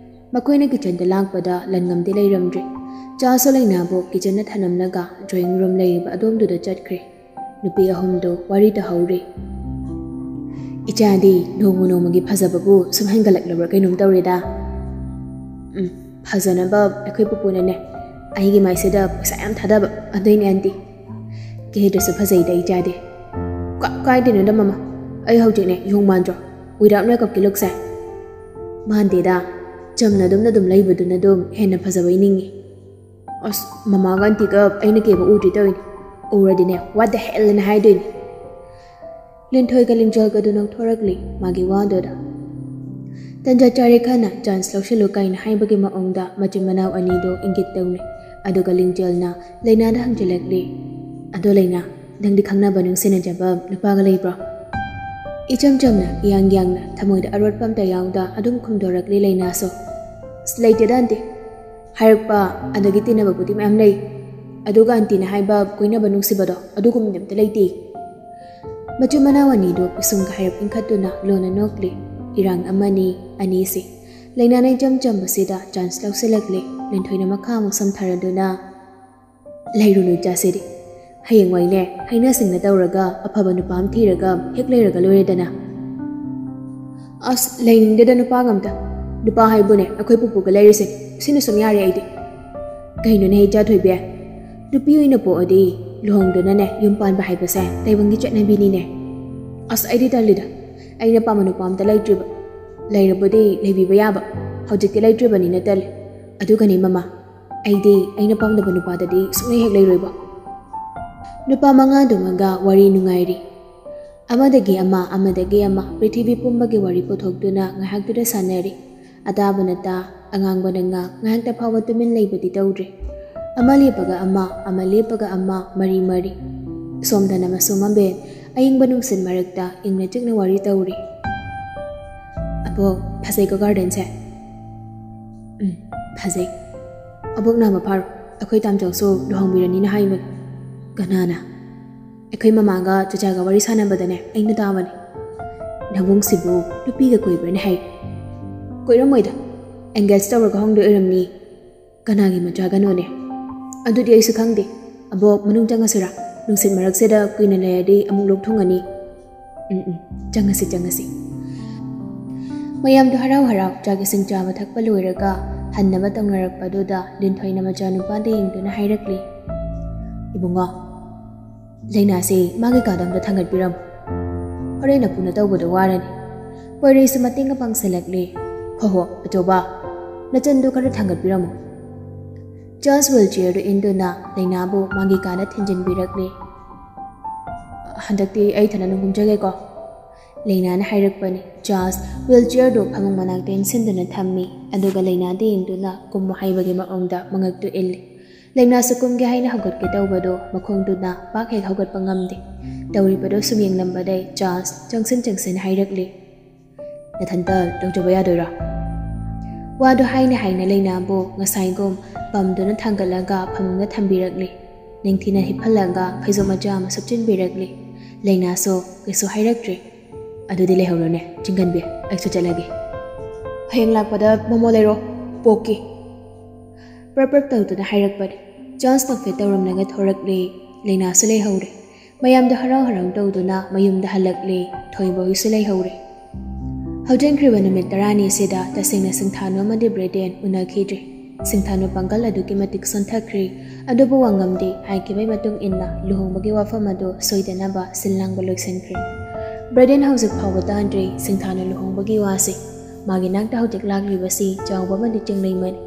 ꯃꯈꯣꯏꯅ ꯀꯤꯆꯟꯗ ꯂꯥꯛꯄꯗ ꯂꯟꯉꯝꯗꯤ ꯂꯩꯔꯝꯗ꯭ꯔꯤ꯫ ꯆꯥꯔꯜꯁꯁꯨ ꯂꯩꯅꯥꯕꯨ ꯀꯤꯆꯟꯗ ꯊꯅꯝꯂꯒ ꯗ꯭ꯔꯣꯌꯤꯡ ꯔꯨꯝ ꯂꯩꯔꯤꯕ ꯑꯗꯣꯝꯗꯨꯗ ꯆꯠꯈ꯭ꯔꯦ꯫ ꯅꯨꯄꯤ ꯑꯍꯨꯝꯗꯨ ꯋꯥꯔꯤ ꯇꯧꯍꯧꯔꯤ꯫ "ꯏꯆꯥꯗꯤ ꯅꯣꯡꯃ ꯅꯣꯡꯃꯒꯤ ꯐꯖꯕꯕꯨ ꯁꯨꯝ ꯍꯦꯟꯒꯠꯂꯛꯂꯕ꯭ꯔꯥ ꯀꯩꯅꯣꯝ ꯇꯧꯔꯦꯗ꯫" "ꯎꯝ, ꯐꯖꯅꯕ ꯑꯩꯈꯣꯏ ꯄꯨꯄꯨꯅꯅꯦ ꯑꯩꯒꯤ ꯃꯥꯏꯁꯤꯗ ꯄꯩꯁꯥ ꯌꯥꯝ ꯊꯥꯗꯕ, ꯑꯗꯨꯏꯅꯦ ꯑꯟꯇꯤ꯫ ꯀꯦꯗ꯭ꯔꯁꯨ ꯐꯖꯩꯗ ꯏꯆꯥꯗꯤ꯫" "ꯀ-, ꯀꯥꯏꯗꯩꯅꯣꯗ ꯃꯃꯥ, ꯑꯩ ꯍꯧꯖꯤꯛꯅꯦ ꯌꯣꯡ ꯃꯥꯟꯗ꯭ꯔꯣ? Without makeupꯀꯤ lookꯁꯦ?" "ꯃꯥꯟꯗꯦꯗ, ꯆꯝꯅ ꯑꯗꯨꯝꯅ ꯑꯗꯨꯝ ꯂꯩꯕꯗꯨꯅ ꯑꯗꯨꯝ ꯍꯦꯟꯅ ꯐꯖꯕꯩ ꯅꯤꯡꯉꯤ꯫" "ꯑꯁ, ꯃꯃꯥꯒ ꯑꯟꯇꯤꯒ ꯑꯩꯅ ꯀꯦꯕ ꯎꯗ꯭ꯔꯤ ꯇꯧꯔꯤꯅꯤ꯫ ꯎꯔꯗꯤꯅꯦ, what the hell ꯑꯅ ꯍꯥꯏꯗꯣꯏꯅꯤ꯫" ꯂꯤꯟꯊꯣꯏꯒ ꯂꯤꯡꯖꯦꯜꯒꯗꯨ ꯅꯣꯛꯊꯣꯔꯛꯂꯤ ꯃꯥꯒꯤ ꯋꯥꯗꯨꯗ꯫ ꯇꯟꯖꯥ ꯆꯥꯔꯦ ꯈꯟꯅ ꯆꯥꯟꯁ ꯂꯧꯁꯤꯜꯂꯨ ꯀꯥꯏꯅ ꯍꯥꯏꯕꯒꯤ ꯃꯑꯣꯡꯗ ꯃꯆꯤꯟ ꯃꯅꯥꯎ ꯑꯅꯤꯗꯨ ꯏꯪꯒꯤꯠ ꯇꯧꯅꯩ꯫ ꯑꯗꯨꯒ ꯂꯤꯡꯖꯦꯜꯅ ꯂꯩꯅꯥꯗ ꯍꯪꯖꯤꯜꯂꯛꯂꯤ, "ꯑꯗꯣ ꯂꯩꯅꯥ, ꯅꯪꯗꯤ ꯈꯪꯅꯕ ꯅꯨꯡꯁꯤꯅꯖꯕ ꯅꯨꯄꯥꯒ ꯂꯩꯕ꯭ꯔꯣ?" ꯏꯆꯝ ꯆꯝꯅ ꯏꯌꯥꯡ ꯌꯥꯡꯅ ꯊꯃꯣꯏꯗ ꯑꯔꯣꯠꯄ ꯑꯝꯇ ꯌꯥꯎꯗ ꯑꯗꯨꯝ ꯈꯨꯝꯗꯣꯔꯛꯂꯤ ꯂꯩꯅꯥꯁꯨ꯫ "ꯑꯁ, ꯂꯩꯇꯦꯗ ꯑꯟꯇꯤ꯫ ꯍꯥꯏꯔꯛꯄ ꯑꯗꯒꯤ ꯇꯤꯟꯅꯕꯕꯨꯗꯤ ꯃꯌꯥꯝ ꯂꯩ꯫ ꯑꯗꯨꯒ ꯑꯟꯇꯤꯅ ꯍꯥꯏꯕ ꯀꯣꯏꯅꯕ ꯅꯨꯡꯁꯤꯕꯗꯣ ꯑꯗꯨꯒꯨꯝꯕꯗꯤ ꯑꯝꯇ ꯂꯩꯇꯦ꯫" ꯃꯆꯤꯟ ꯃꯅꯥꯎ ꯑꯅꯤꯗꯨ ꯄꯤꯁꯨꯝꯒ ꯍꯥꯏꯔꯞ ꯏꯟꯈꯠꯇꯨꯅ ꯂꯣꯟꯅ ꯅꯣꯛꯂꯤ꯫ ꯏꯔꯥꯡ ꯑꯃꯅꯤ ꯑꯅꯤꯁꯤ꯫ ꯂꯩꯅꯥꯅ ꯏꯆꯝ ꯆꯝꯕꯁꯤꯗ ꯆꯥꯟꯁ ꯂꯧꯁꯤꯜꯂꯛꯂꯤ꯫ ꯂꯤꯟꯊꯣꯏꯅ ꯃꯈꯥ ꯑꯃꯨꯛ ꯁꯝꯊꯔꯗꯨꯅ, "ꯂꯩꯔꯨꯅꯨ ꯏꯆꯥꯁꯤꯗꯤ꯫ ꯍꯌꯦꯡꯋꯥꯏꯅꯦ, ꯍꯩꯅ ꯁꯤꯡꯅ ꯇꯧꯔꯒ ꯑꯐꯕ ꯅꯨꯄꯥ ꯑꯃ ꯊꯤꯔꯒ ꯍꯦꯛ ꯂꯩꯔꯒ ꯂꯣꯏꯔꯦꯗꯅ꯫" "ꯑꯁ, ꯂꯩꯅꯤꯡꯗꯦꯗ ꯅꯨꯄꯥꯒ ꯑꯝꯇ꯫ ꯅꯨꯄꯥ ꯍꯥꯏꯕꯨꯅꯦ, ꯑꯩꯈꯣꯏ ꯄꯨꯄꯨꯒ ꯂꯩꯔꯤꯁꯦ, ꯁꯤꯅ ꯁꯨꯝ ꯌꯥꯔꯦ ꯑꯩꯗꯤ꯫" "ꯀꯩꯅꯣꯅꯦ ꯏꯆꯥ ꯊꯣꯏꯕꯤ? ꯅꯨꯄꯤ ꯑꯣꯏꯅ ꯄꯣꯛꯑꯗꯤ ꯂꯨꯍꯣꯡꯗꯨꯅꯅꯦ ꯌꯨꯝ ꯄꯥꯟꯕ ꯍꯥꯏꯕꯁꯦ ꯇꯥꯏꯕꯪꯒꯤ ꯆꯠꯅꯕꯤꯅꯤꯅꯦ꯫ ꯑꯁ, ꯑꯩꯗꯤ ꯇꯜꯂꯤꯗ꯫ ꯑꯩꯅ ꯄꯥꯝꯕ ꯅꯨꯄꯥ ꯑꯝꯇ ꯂꯩꯇ꯭ꯔꯤꯕ꯫ ꯂꯩꯔꯕꯨꯗꯤ ꯂꯩꯕꯤꯕ ꯌꯥꯕ꯫ ꯍꯧꯖꯤꯛꯇꯤ ꯂꯩꯇ꯭ꯔꯤꯕꯅꯤꯅ ꯇꯜꯂꯤ꯫ ꯑꯗꯨꯒꯅꯦ ꯃꯃꯥ, ꯑꯩꯗꯤ ꯑꯩꯅ ꯄꯥꯝꯗꯕ ꯅꯨꯄꯥꯗꯗꯤ ꯁꯨꯡꯂꯩ ꯍꯦꯛ ꯂꯩꯔꯣꯏꯕ꯫ ꯅꯨꯄꯥ ꯃꯉꯥꯗꯨꯃꯒ ꯋꯥꯔꯤ ꯅꯨꯡꯉꯥꯏꯔꯤ꯫ ꯑꯃꯗꯒꯤ ꯑꯃ, ꯑꯃꯗꯒꯤ ꯑꯃ ꯄ꯭ꯔꯤꯊꯤꯕꯤ ꯄꯨꯝꯕꯒꯤ ꯋꯥꯔꯤ ꯄꯨꯊꯣꯛꯇꯨꯅ ꯉꯥꯏꯍꯥꯛꯇꯨꯗ ꯁꯥꯟꯅꯔꯤ꯫ ꯑꯇꯥꯕꯅ ꯇꯥ, ꯑꯉꯥꯡꯕꯅ ꯉꯥꯡ, ꯉꯥꯏꯍꯥꯛꯇ ꯐꯥꯎꯕ ꯇꯨꯃꯤꯟ ꯂꯩꯕꯗꯤ ꯇꯧꯗ꯭ꯔꯤ꯫ ꯑꯃ ꯂꯦꯞꯄꯒ ꯑꯃ, ꯑꯃ ꯂꯦꯞꯄꯒ ꯑꯃ, ꯃꯔꯤ ꯃꯔꯤ꯫ ꯁꯣꯝꯗꯅ ꯃꯁꯨ ꯃꯕꯦꯟ ꯑꯏꯪꯕ ꯅꯨꯡꯁꯤꯠ ꯃꯔꯛꯇ ꯏꯪꯅ ꯆꯤꯛꯅ ꯋꯥꯔꯤ ꯇꯧꯔꯤ꯫ "ꯑꯕꯣꯛ, ꯐꯖꯩꯀꯣ ꯒꯥꯔꯗꯦꯟꯁꯦ?" "ꯎꯝ, ꯐꯖꯩ꯫ ꯑꯕꯣꯛ ꯅꯥꯕ ꯐꯥꯔꯣ, ꯑꯩꯈꯣꯏ ꯇꯥꯝꯆꯧꯁꯨ ꯂꯨꯍꯣꯡꯕꯤꯔꯅꯤꯅ ꯍꯥꯏꯕꯅꯤ꯫" "ꯀꯅꯥꯅ?" "ꯑꯩꯈꯣꯏ ꯃꯃꯥꯒ ꯆꯆꯥꯒ ꯋꯥꯔꯤ ꯁꯥꯟꯅꯕꯗꯅꯦ ꯑꯩꯅ ꯇꯥꯕꯅꯤ꯫" "ꯅꯕꯨꯡꯁꯤꯕꯨ ꯅꯨꯄꯤꯒ ꯀꯣꯏꯕ꯭ꯔꯅꯦ ꯍꯥꯏ?" "ꯀꯣꯏꯔꯝꯃꯣꯏꯗ, ꯑꯦꯡꯒꯦꯖ ꯇꯧꯔꯒ ꯍꯣꯡꯗꯣꯏ ꯑꯣꯏꯔꯝꯅꯤ꯫" "ꯀꯅꯥꯒꯤ ꯃꯆꯥꯒꯅꯣꯅꯦ?" "ꯑꯗꯨꯗꯤ ꯑꯩꯁꯨ ꯈꯪꯗꯦ꯫ ꯑꯕꯣꯛ, ꯃꯅꯨꯡ ꯆꯪꯉꯁꯤꯔꯥ? ꯅꯨꯡꯁꯤꯠ ꯃꯔꯛꯁꯤꯗ ꯀꯨꯏꯅ ꯂꯩꯔꯗꯤ ꯑꯃꯨꯛ ꯂꯣꯛ ꯊꯨꯡꯉꯅꯤ꯫" "ꯎꯝ, ꯎꯝ, ꯆꯪꯉꯁꯤ, ꯆꯪꯉꯁꯤ꯫" ꯃꯌꯥꯝꯗꯣ ꯍꯔꯥꯎ ꯍꯔꯥꯎ ꯆꯥꯛ ꯏꯁꯤꯡ ꯆꯥꯕ ꯊꯛꯄ ꯂꯣꯏꯔꯒ ꯍꯟꯅꯕ ꯇꯧꯅꯔꯛꯄꯗꯨꯗ ꯂꯤꯟꯊꯣꯏꯅ ꯃꯆꯥꯅꯨꯄꯥꯗ ꯌꯦꯡꯗꯨꯅ ꯍꯥꯏꯔꯛꯂꯤ, "ꯏꯕꯨꯡꯉꯣ, ꯂꯩꯅꯥꯁꯦ ꯃꯥꯒꯤ ꯀꯥꯗ ꯑꯝꯇ ꯊꯥꯡꯒꯠꯄꯤꯔꯝꯃꯨ꯫ ꯍꯣꯔꯦꯟ ꯑꯄꯨꯅ ꯇꯧꯕꯗꯣ ꯋꯥꯔꯅꯤ꯫" ꯄꯣꯏꯔꯩꯁꯨ ꯃꯇꯦꯡꯒ ꯄꯥꯡꯁꯜꯂꯛꯂꯦ꯫ "ꯍꯣ ꯍꯣ, ꯑꯆꯧꯕ, ꯅꯆꯟꯗꯣ ꯈꯔ ꯊꯥꯡꯒꯠꯄꯤꯔꯝꯃꯨ꯫" ꯆꯥꯔꯜꯁ ꯋꯤꯜꯆꯤꯌꯔꯗꯨ ꯏꯟꯗꯨꯅ ꯂꯩꯅꯥꯕꯨ ꯃꯥꯒꯤ ꯀꯥꯗ ꯊꯤꯟꯖꯤꯟꯕꯤꯔꯛꯂꯦ꯫ "ꯍꯟꯗꯛꯇꯤ ꯑꯩ ꯏꯊꯟꯗ ꯑꯗꯨꯝ ꯀꯨꯝꯖꯒꯦꯀꯣ꯫" ꯂꯩꯅꯥꯅ ꯍꯥꯏꯔꯛꯄꯅꯤ꯫ ꯆꯥꯔꯜꯁ ꯋꯤꯜꯆꯤꯌꯔꯗꯨ ꯐꯃꯨꯡ ꯃꯅꯥꯛꯇ ꯏꯟꯁꯤꯟꯗꯨꯅ ꯊꯝꯃꯤ, ꯑꯗꯨꯒ ꯂꯩꯅꯥꯗ ꯌꯦꯡꯗꯨꯅ ꯀꯨꯝꯃꯨ ꯍꯥꯏꯕꯒꯤ ꯃꯑꯣꯡꯗ ꯃꯉꯛꯇꯨ ꯏꯜꯂꯤ꯫ ꯂꯩꯅꯥꯁꯨ ꯀꯨꯝꯒꯦ ꯍꯥꯏꯅ ꯍꯧꯒꯠꯀꯦ ꯇꯧꯕꯗꯨ ꯃꯈꯣꯡꯗꯨꯅ ꯄꯥꯛ ꯍꯦꯛ ꯍꯧꯒꯠꯄ ꯉꯝꯗꯦ꯫ ꯇꯧꯔꯤꯕꯗꯨ ꯁꯨꯝ ꯌꯦꯡꯂꯝꯕꯗꯩ ꯆꯥꯔꯜꯁ ꯆꯪꯁꯤꯟ ꯆꯪꯁꯤꯟ ꯍꯥꯏꯔꯛꯂꯤ, "ꯅꯊꯟꯇ ꯇꯧꯖꯕ ꯌꯥꯗꯣꯏꯔꯥ?" ꯋꯥꯗꯨ ꯍꯥꯏꯅ ꯍꯥꯏꯅ ꯂꯩꯅꯥꯕꯨ ꯉꯁꯥꯏꯒꯨꯝ ꯄꯝꯗꯨꯅ ꯊꯥꯡꯒꯠꯂꯒ ꯐꯃꯨꯡꯗ ꯊꯝꯕꯤꯔꯛꯂꯤ꯫ ꯅꯤꯡꯊꯤꯅ ꯍꯤꯞꯍꯜꯂꯒ ꯐꯩꯖꯣꯝ ꯃꯆꯥ ꯑꯃ ꯁꯨꯞꯆꯤꯟꯕꯤꯔꯛꯂꯤ꯫ ꯂꯩꯅꯥꯁꯨ ꯀꯩꯁꯨ ꯍꯥꯏꯔꯛꯇ꯭ꯔꯦ꯫ "ꯑꯗꯨꯗꯤ ꯂꯩꯍꯧꯔꯣꯅꯦ, ꯆꯤꯡꯒꯟꯕꯤ, ꯑꯩꯁꯨ ꯆꯠꯂꯒꯦ꯫ ꯍꯌꯦꯡ ꯂꯥꯛꯄꯗ ꯃꯣꯃꯣ ꯂꯩꯔꯣ, ꯄꯣꯛꯀꯤ꯫" ꯄ꯭ꯔꯞ ꯄ꯭ꯔꯞ ꯇꯧꯗꯨꯅ ꯍꯥꯏꯔꯛꯄꯅꯤ꯫ ꯆꯥꯔꯜꯁ ꯅꯣꯛꯐꯦꯠ ꯇꯧꯔꯝꯂꯒ ꯊꯣꯔꯛꯂꯦ꯫ ꯂꯩꯅꯥꯁꯨ ꯂꯩꯍꯧꯔꯦ꯫ ꯃꯌꯥꯝꯗꯣ ꯍꯔꯥꯎ ꯍꯔꯥꯎ ꯇꯧꯗꯨꯅ ꯃꯌꯨꯝꯗ ꯍꯜꯂꯛꯂꯦ꯫ ꯊꯣꯏꯕ ꯍꯣꯏꯁꯨ ꯂꯩꯍꯧꯔꯦ꯫ ꯍꯧꯖꯤꯟꯈ꯭ꯔꯤꯕ ꯅꯨꯃꯤꯠ ꯇꯔꯥꯅꯤꯁꯤꯗ ꯇꯁꯦꯡꯅ ꯁꯤꯡꯊꯥꯅꯨ ꯑꯃꯗꯤ ꯕ꯭ꯔꯦꯗꯦꯟ ꯎꯅꯈꯤꯗ꯭ꯔꯦ꯫ ꯁꯤꯡꯊꯥꯅꯨ ꯄꯥꯡꯒꯜ ꯑꯗꯨꯛꯀꯤ ꯃꯇꯤꯛ ꯁꯣꯟꯊꯈ꯭ꯔꯦ꯫ ꯑꯗꯨꯕꯨ ꯋꯥꯉꯝꯗꯤ ꯍꯥꯏꯈꯤꯕꯒꯤ ꯃꯇꯨꯡ ꯏꯟꯅ ꯂꯨꯍꯣꯡꯕꯒꯤ ꯋꯥꯐꯝ ꯑꯗꯨ ꯁꯣꯏꯗꯅꯕ ꯁꯤꯜ ꯂꯥꯡꯕ ꯂꯣꯏꯁꯤꯟꯈ꯭ꯔꯦ꯫ ꯕ꯭ꯔꯦꯗꯦꯟ ꯍꯧꯖꯤꯛ ꯐꯥꯎꯕ ꯇꯥꯗ꯭ꯔꯤ ꯁꯤꯡꯊꯥꯅꯨ ꯂꯨꯍꯣꯡꯕꯒꯤ ꯋꯥꯁꯦ꯫ ꯃꯥꯒꯤ ꯅꯥꯛꯇ ꯍꯧꯖꯤꯛ ꯂꯥꯛꯂꯤꯕꯁꯤ ꯆꯥꯎꯕ ꯑꯃꯗꯤ ꯆꯤꯡꯂꯩꯃꯅꯤ꯫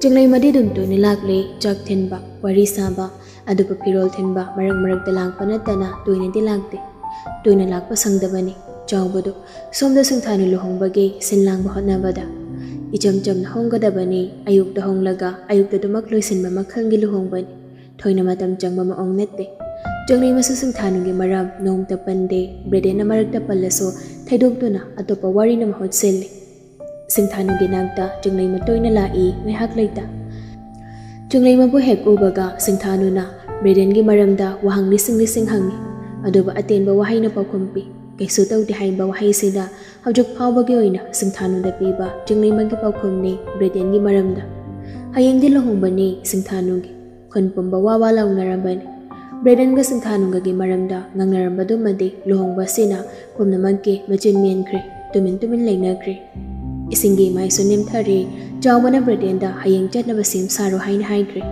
ꯆꯤꯡꯂꯩꯃꯗꯤ ꯑꯗꯨꯝ ꯇꯣꯏꯅ ꯂꯥꯛꯂꯦ, ꯆꯥꯛ ꯊꯤꯟꯕ, ꯋꯥꯔꯤ ꯁꯥꯕ, ꯑꯗꯨꯒ ꯐꯤꯔꯣꯜ ꯊꯤꯟꯕ ꯃꯔꯛ ꯃꯔꯛꯇ ꯂꯥꯛꯄ ꯅꯠꯇꯅ ꯇꯣꯏꯅꯗꯤ ꯂꯥꯛꯇꯦ꯫ ꯇꯣꯏꯅ ꯂꯥꯛꯄ ꯁꯪꯗꯕꯅꯤ ꯆꯥꯎꯕꯗꯨ꯫ ꯁꯣꯝꯗ ꯁꯤꯡꯊꯥꯅꯨ ꯂꯨꯍꯣꯡꯕꯒꯤ ꯁꯤꯟ ꯂꯥꯡꯕ ꯍꯣꯠꯅꯕꯗ ꯏꯆꯝ ꯆꯝꯅ ꯍꯣꯡꯒꯗꯕꯅꯤ꯫ ꯑꯌꯨꯛꯇ ꯍꯣꯡꯂꯒ ꯑꯌꯨꯛꯇ ꯑꯗꯨꯃꯛ ꯂꯣꯏꯁꯤꯟꯕ ꯃꯈꯜꯒꯤ ꯂꯨꯍꯣꯡꯕꯅꯤ꯫ ꯊꯣꯏꯅ ꯃꯇꯝ ꯆꯪꯕ ꯃꯑꯣꯡ ꯅꯠꯇꯦ꯫ ꯆꯤꯡꯂꯩꯃꯁꯨ ꯁꯤꯡꯊꯥꯅꯨꯒꯤ ꯃꯔꯝ ꯅꯣꯡꯃꯇ ꯄꯟꯗꯦ꯫ ꯕ꯭ꯔꯦꯗꯦꯟꯅ ꯃꯔꯛꯇ ꯄꯜꯂꯁꯨ ꯊꯩꯗꯣꯛꯇꯨꯅ ꯑꯇꯣꯞꯄ ꯋꯥꯔꯤꯅ ꯃꯍꯨꯠ ꯁꯤꯜꯂꯤ꯫ ꯁꯤꯡꯊꯥꯅꯨꯒꯤ ꯅꯥꯛꯇ ꯆꯤꯡꯂꯩꯃ ꯇꯣꯏꯅ ꯂꯥꯛꯏ ꯉꯥꯏꯍꯥꯛ ꯂꯩꯇ꯫ ꯆꯤꯡꯂꯩꯃꯕꯨ ꯍꯦꯛ ꯎꯕꯒ ꯁꯤꯡꯊꯥꯅꯨꯅ ꯕ꯭ꯔꯦꯗꯦꯟꯒꯤ ꯃꯔꯝꯗ ꯋꯥꯍꯪ ꯂꯤꯁꯤꯡ ꯂꯤꯁꯤꯡ ꯍꯪꯉꯤ꯫ ꯑꯗꯨꯕꯨ ꯑꯇꯦꯟꯕ ꯋꯥꯍꯩꯅ ꯄꯥꯎꯈꯨꯝ ꯄꯤ꯫ "ꯀꯩꯁꯨ ꯇꯧꯗꯦ" ꯍꯥꯏꯕ ꯋꯥꯍꯩꯁꯤꯗ ꯍꯧꯖꯤꯛ ꯐꯥꯎꯕꯒꯤ ꯑꯣꯏꯅ ꯁꯤꯡꯊꯥꯅꯨꯗ ꯄꯤꯕ ꯆꯤꯡꯂꯩꯃꯒꯤ ꯄꯥꯎꯈꯨꯝꯅꯤ ꯕ꯭ꯔꯦꯗꯦꯟꯒꯤ ꯃꯔꯝꯗ꯫ ꯍꯌꯦꯡꯗꯤ ꯂꯨꯍꯣꯡꯕꯅꯤ ꯁꯤꯡꯊꯥꯅꯨꯒꯤ꯫ ꯈꯨꯟ ꯄꯨꯝꯕ ꯋꯥ ꯋꯥ ꯂꯥꯎꯅꯔꯝꯕꯅꯤ꯫ ꯕ꯭ꯔꯦꯗꯦꯟꯒ ꯁꯤꯡꯊꯥꯅꯨꯒꯒꯤ ꯃꯔꯝꯗ ꯉꯥꯡꯅꯔꯝꯕꯗꯨꯃꯗꯤ ꯂꯨꯍꯣꯡꯕ ꯑꯁꯤꯅ ꯄꯨꯝꯅꯃꯛꯀꯤ ꯃꯆꯤꯟ ꯃꯦꯟꯈ꯭ꯔꯦ꯫ ꯇꯨꯃꯤꯟ ꯇꯨꯃꯤꯟ ꯂꯩꯅꯈ꯭ꯔꯦ꯫ ꯏꯁꯤꯡꯒꯤ ꯏꯃꯥꯏꯁꯨ ꯅꯦꯝꯊꯔꯦ꯫ ꯆꯥꯎꯕꯅ ꯕ꯭ꯔꯦꯗꯦꯟꯗ ꯍꯌꯦꯡ ꯆꯠꯅꯕ ꯁꯦꯝ ꯁꯥꯔꯣ ꯍꯥꯏꯅ ꯍꯥꯏꯈ꯭ꯔꯦ꯫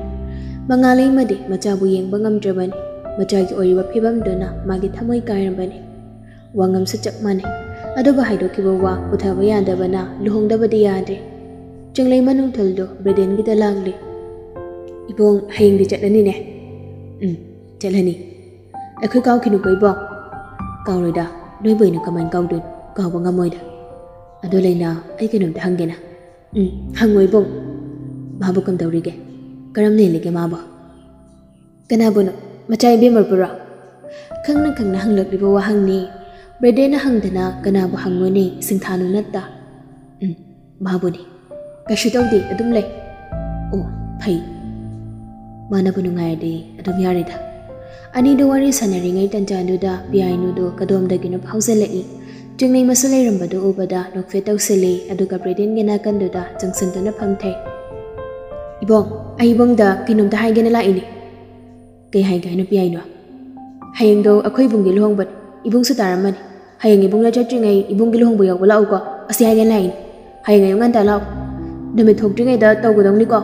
ꯃꯉꯥꯂꯩꯃꯗꯤ ꯃꯆꯥꯕꯨ ꯌꯦꯡꯕ ꯉꯝꯗ꯭ꯔꯕꯅꯤ꯫ ꯃꯆꯥꯒꯤ ꯑꯣꯏꯔꯤꯕ ꯐꯤꯕꯝꯗꯨꯅ ꯃꯥꯒꯤ ꯊꯃꯣꯏ ꯀꯥꯏꯔꯕꯅꯤ꯫ ꯋꯥꯉꯝꯁꯨ ꯆꯞ ꯃꯥꯟꯅꯩ꯫ ꯑꯗꯨꯕꯨ ꯍꯥꯏꯗꯣꯛꯈꯤꯕ ꯋꯥ ꯄꯨꯊꯕ ꯌꯥꯗꯕꯅ ꯂꯨꯍꯣꯡꯗꯕꯗꯤ ꯌꯥꯗ꯭ꯔꯦ꯫ ꯆꯤꯡꯂꯩꯃ ꯅꯨꯡꯊꯤꯜꯗꯨ ꯕ꯭ꯔꯦꯗꯦꯟꯒꯤꯗ ꯂꯥꯛꯂꯦ꯫ "ꯏꯕꯨꯡ, ꯍꯌꯦꯡꯗꯤ ꯆꯠꯂꯅꯤꯅꯦ?" "ꯎꯝ, ꯆꯠꯂꯅꯤ꯫ ꯑꯩꯈꯣꯏ ꯀꯥꯎꯈꯤꯅꯨꯀꯣ ꯏꯕꯨꯡ?" "ꯀꯥꯎꯔꯣꯏꯗ, ꯅꯣꯏꯕꯨ ꯑꯩꯅ ꯀꯃꯥꯏꯅ ꯀꯥꯎꯗꯣꯏꯅꯣ? ꯀꯥꯎꯕ ꯉꯝꯃꯣꯏꯗ꯫ ꯑꯗꯣ ꯂꯩꯅꯥ, ꯑꯩ ꯀꯩꯅꯣꯝꯇ ꯍꯪꯒꯦꯅ?" "ꯎꯝ, ꯍꯪꯉꯣ ꯏꯕꯨꯡ꯫ ꯃꯥꯕꯨ ꯀꯝꯗꯧꯔꯤꯒꯦ? ꯀꯔꯝ ꯂꯦꯜꯂꯤꯒꯦ ꯃꯥꯕꯨ?" "ꯀꯅꯥꯕꯨꯅꯣ? ꯃꯆꯥ ꯏꯕꯦꯝꯃꯕꯨꯔꯣ?" ꯈꯪꯅ ꯈꯪꯅ ꯍꯪꯂꯛꯂꯤꯕ ꯋꯥꯍꯪꯅꯤ꯫ ꯕ꯭ꯔꯦꯗꯦꯟꯅ ꯍꯪꯗꯅ ꯀꯅꯥꯕꯨ ꯍꯪꯉꯨꯅꯤ? ꯁꯤꯡꯊꯥꯅꯨ ꯅꯠꯇ꯫ "ꯎꯝ, ꯃꯥꯕꯨꯅꯤ꯫ ꯀꯩꯁꯨ ꯇꯧꯗꯦ, ꯑꯗꯨꯝ ꯂꯩ꯫" "ꯑꯣ, ꯐꯩ꯫ ꯃꯥꯅꯕꯨ ꯅꯨꯡꯉꯥꯏꯔꯗꯤ ꯑꯗꯨꯝ ꯌꯥꯔꯦꯗ꯫" ꯑꯅꯤꯗꯨ ꯋꯥꯔꯤ ꯁꯥꯟꯅꯔꯤꯉꯩ ꯇꯟꯖꯥꯗꯨꯗ ꯄꯤꯌꯥꯏꯅꯨꯗꯨ ꯀꯗꯣꯝꯗꯒꯤꯅꯣ ꯐꯥꯎꯖꯜꯂꯛꯏ꯫ ꯆꯤꯡꯂꯩꯃꯁꯨ ꯂꯩꯔꯝꯕꯗꯨ ꯎꯕꯗ ꯅꯣꯛꯐꯦꯠ ꯇꯧꯁꯤꯜꯂꯤ, ꯑꯗꯨꯒ ꯕ꯭ꯔꯦꯗꯦꯟꯒꯤ ꯅꯥꯀꯟꯗꯨꯗ ꯆꯪꯁꯤꯟꯗꯨꯅ ꯐꯝꯊꯩ꯫ "ꯏꯕꯣꯡ, ꯑꯩ ꯏꯕꯨꯡꯗ ꯀꯩꯅꯣꯝꯇ ꯍꯥꯏꯒꯦꯅ ꯂꯥꯛꯏꯅꯦ꯫" "ꯀꯩ ꯍꯥꯏꯒꯦ ꯍꯥꯏꯅꯣ ꯄꯤꯌꯥꯏꯅꯣ?" "ꯍꯌꯦꯡꯗꯣ ꯑꯩꯈꯣꯏ ꯏꯕꯨꯡꯒꯤ ꯂꯨꯍꯣꯡꯕꯅꯤ꯫ ꯏꯕꯨꯡꯁꯨ ꯇꯥꯔꯝꯃꯅꯤ꯫ ꯍꯌꯦꯡ ꯏꯕꯨꯡꯅ ꯆꯠꯇ꯭ꯔꯤꯉꯩ ꯏꯕꯨꯡꯒꯤ ꯂꯨꯍꯣꯡꯕ ꯌꯥꯎꯕ ꯂꯥꯛꯎꯀꯣ꯫ ꯑꯁꯤ ꯍꯥꯏꯒꯦꯅ ꯂꯥꯛꯏꯅꯦ꯫ ꯍꯌꯦꯡ ꯑꯌꯨꯛ ꯉꯟꯇꯥ ꯂꯥꯛꯑꯣ꯫" ꯅꯨꯃꯤꯠ ꯊꯣꯛꯇ꯭ꯔꯤꯉꯩꯗ ꯇꯧꯒꯗꯧꯅꯤꯀꯣ꯫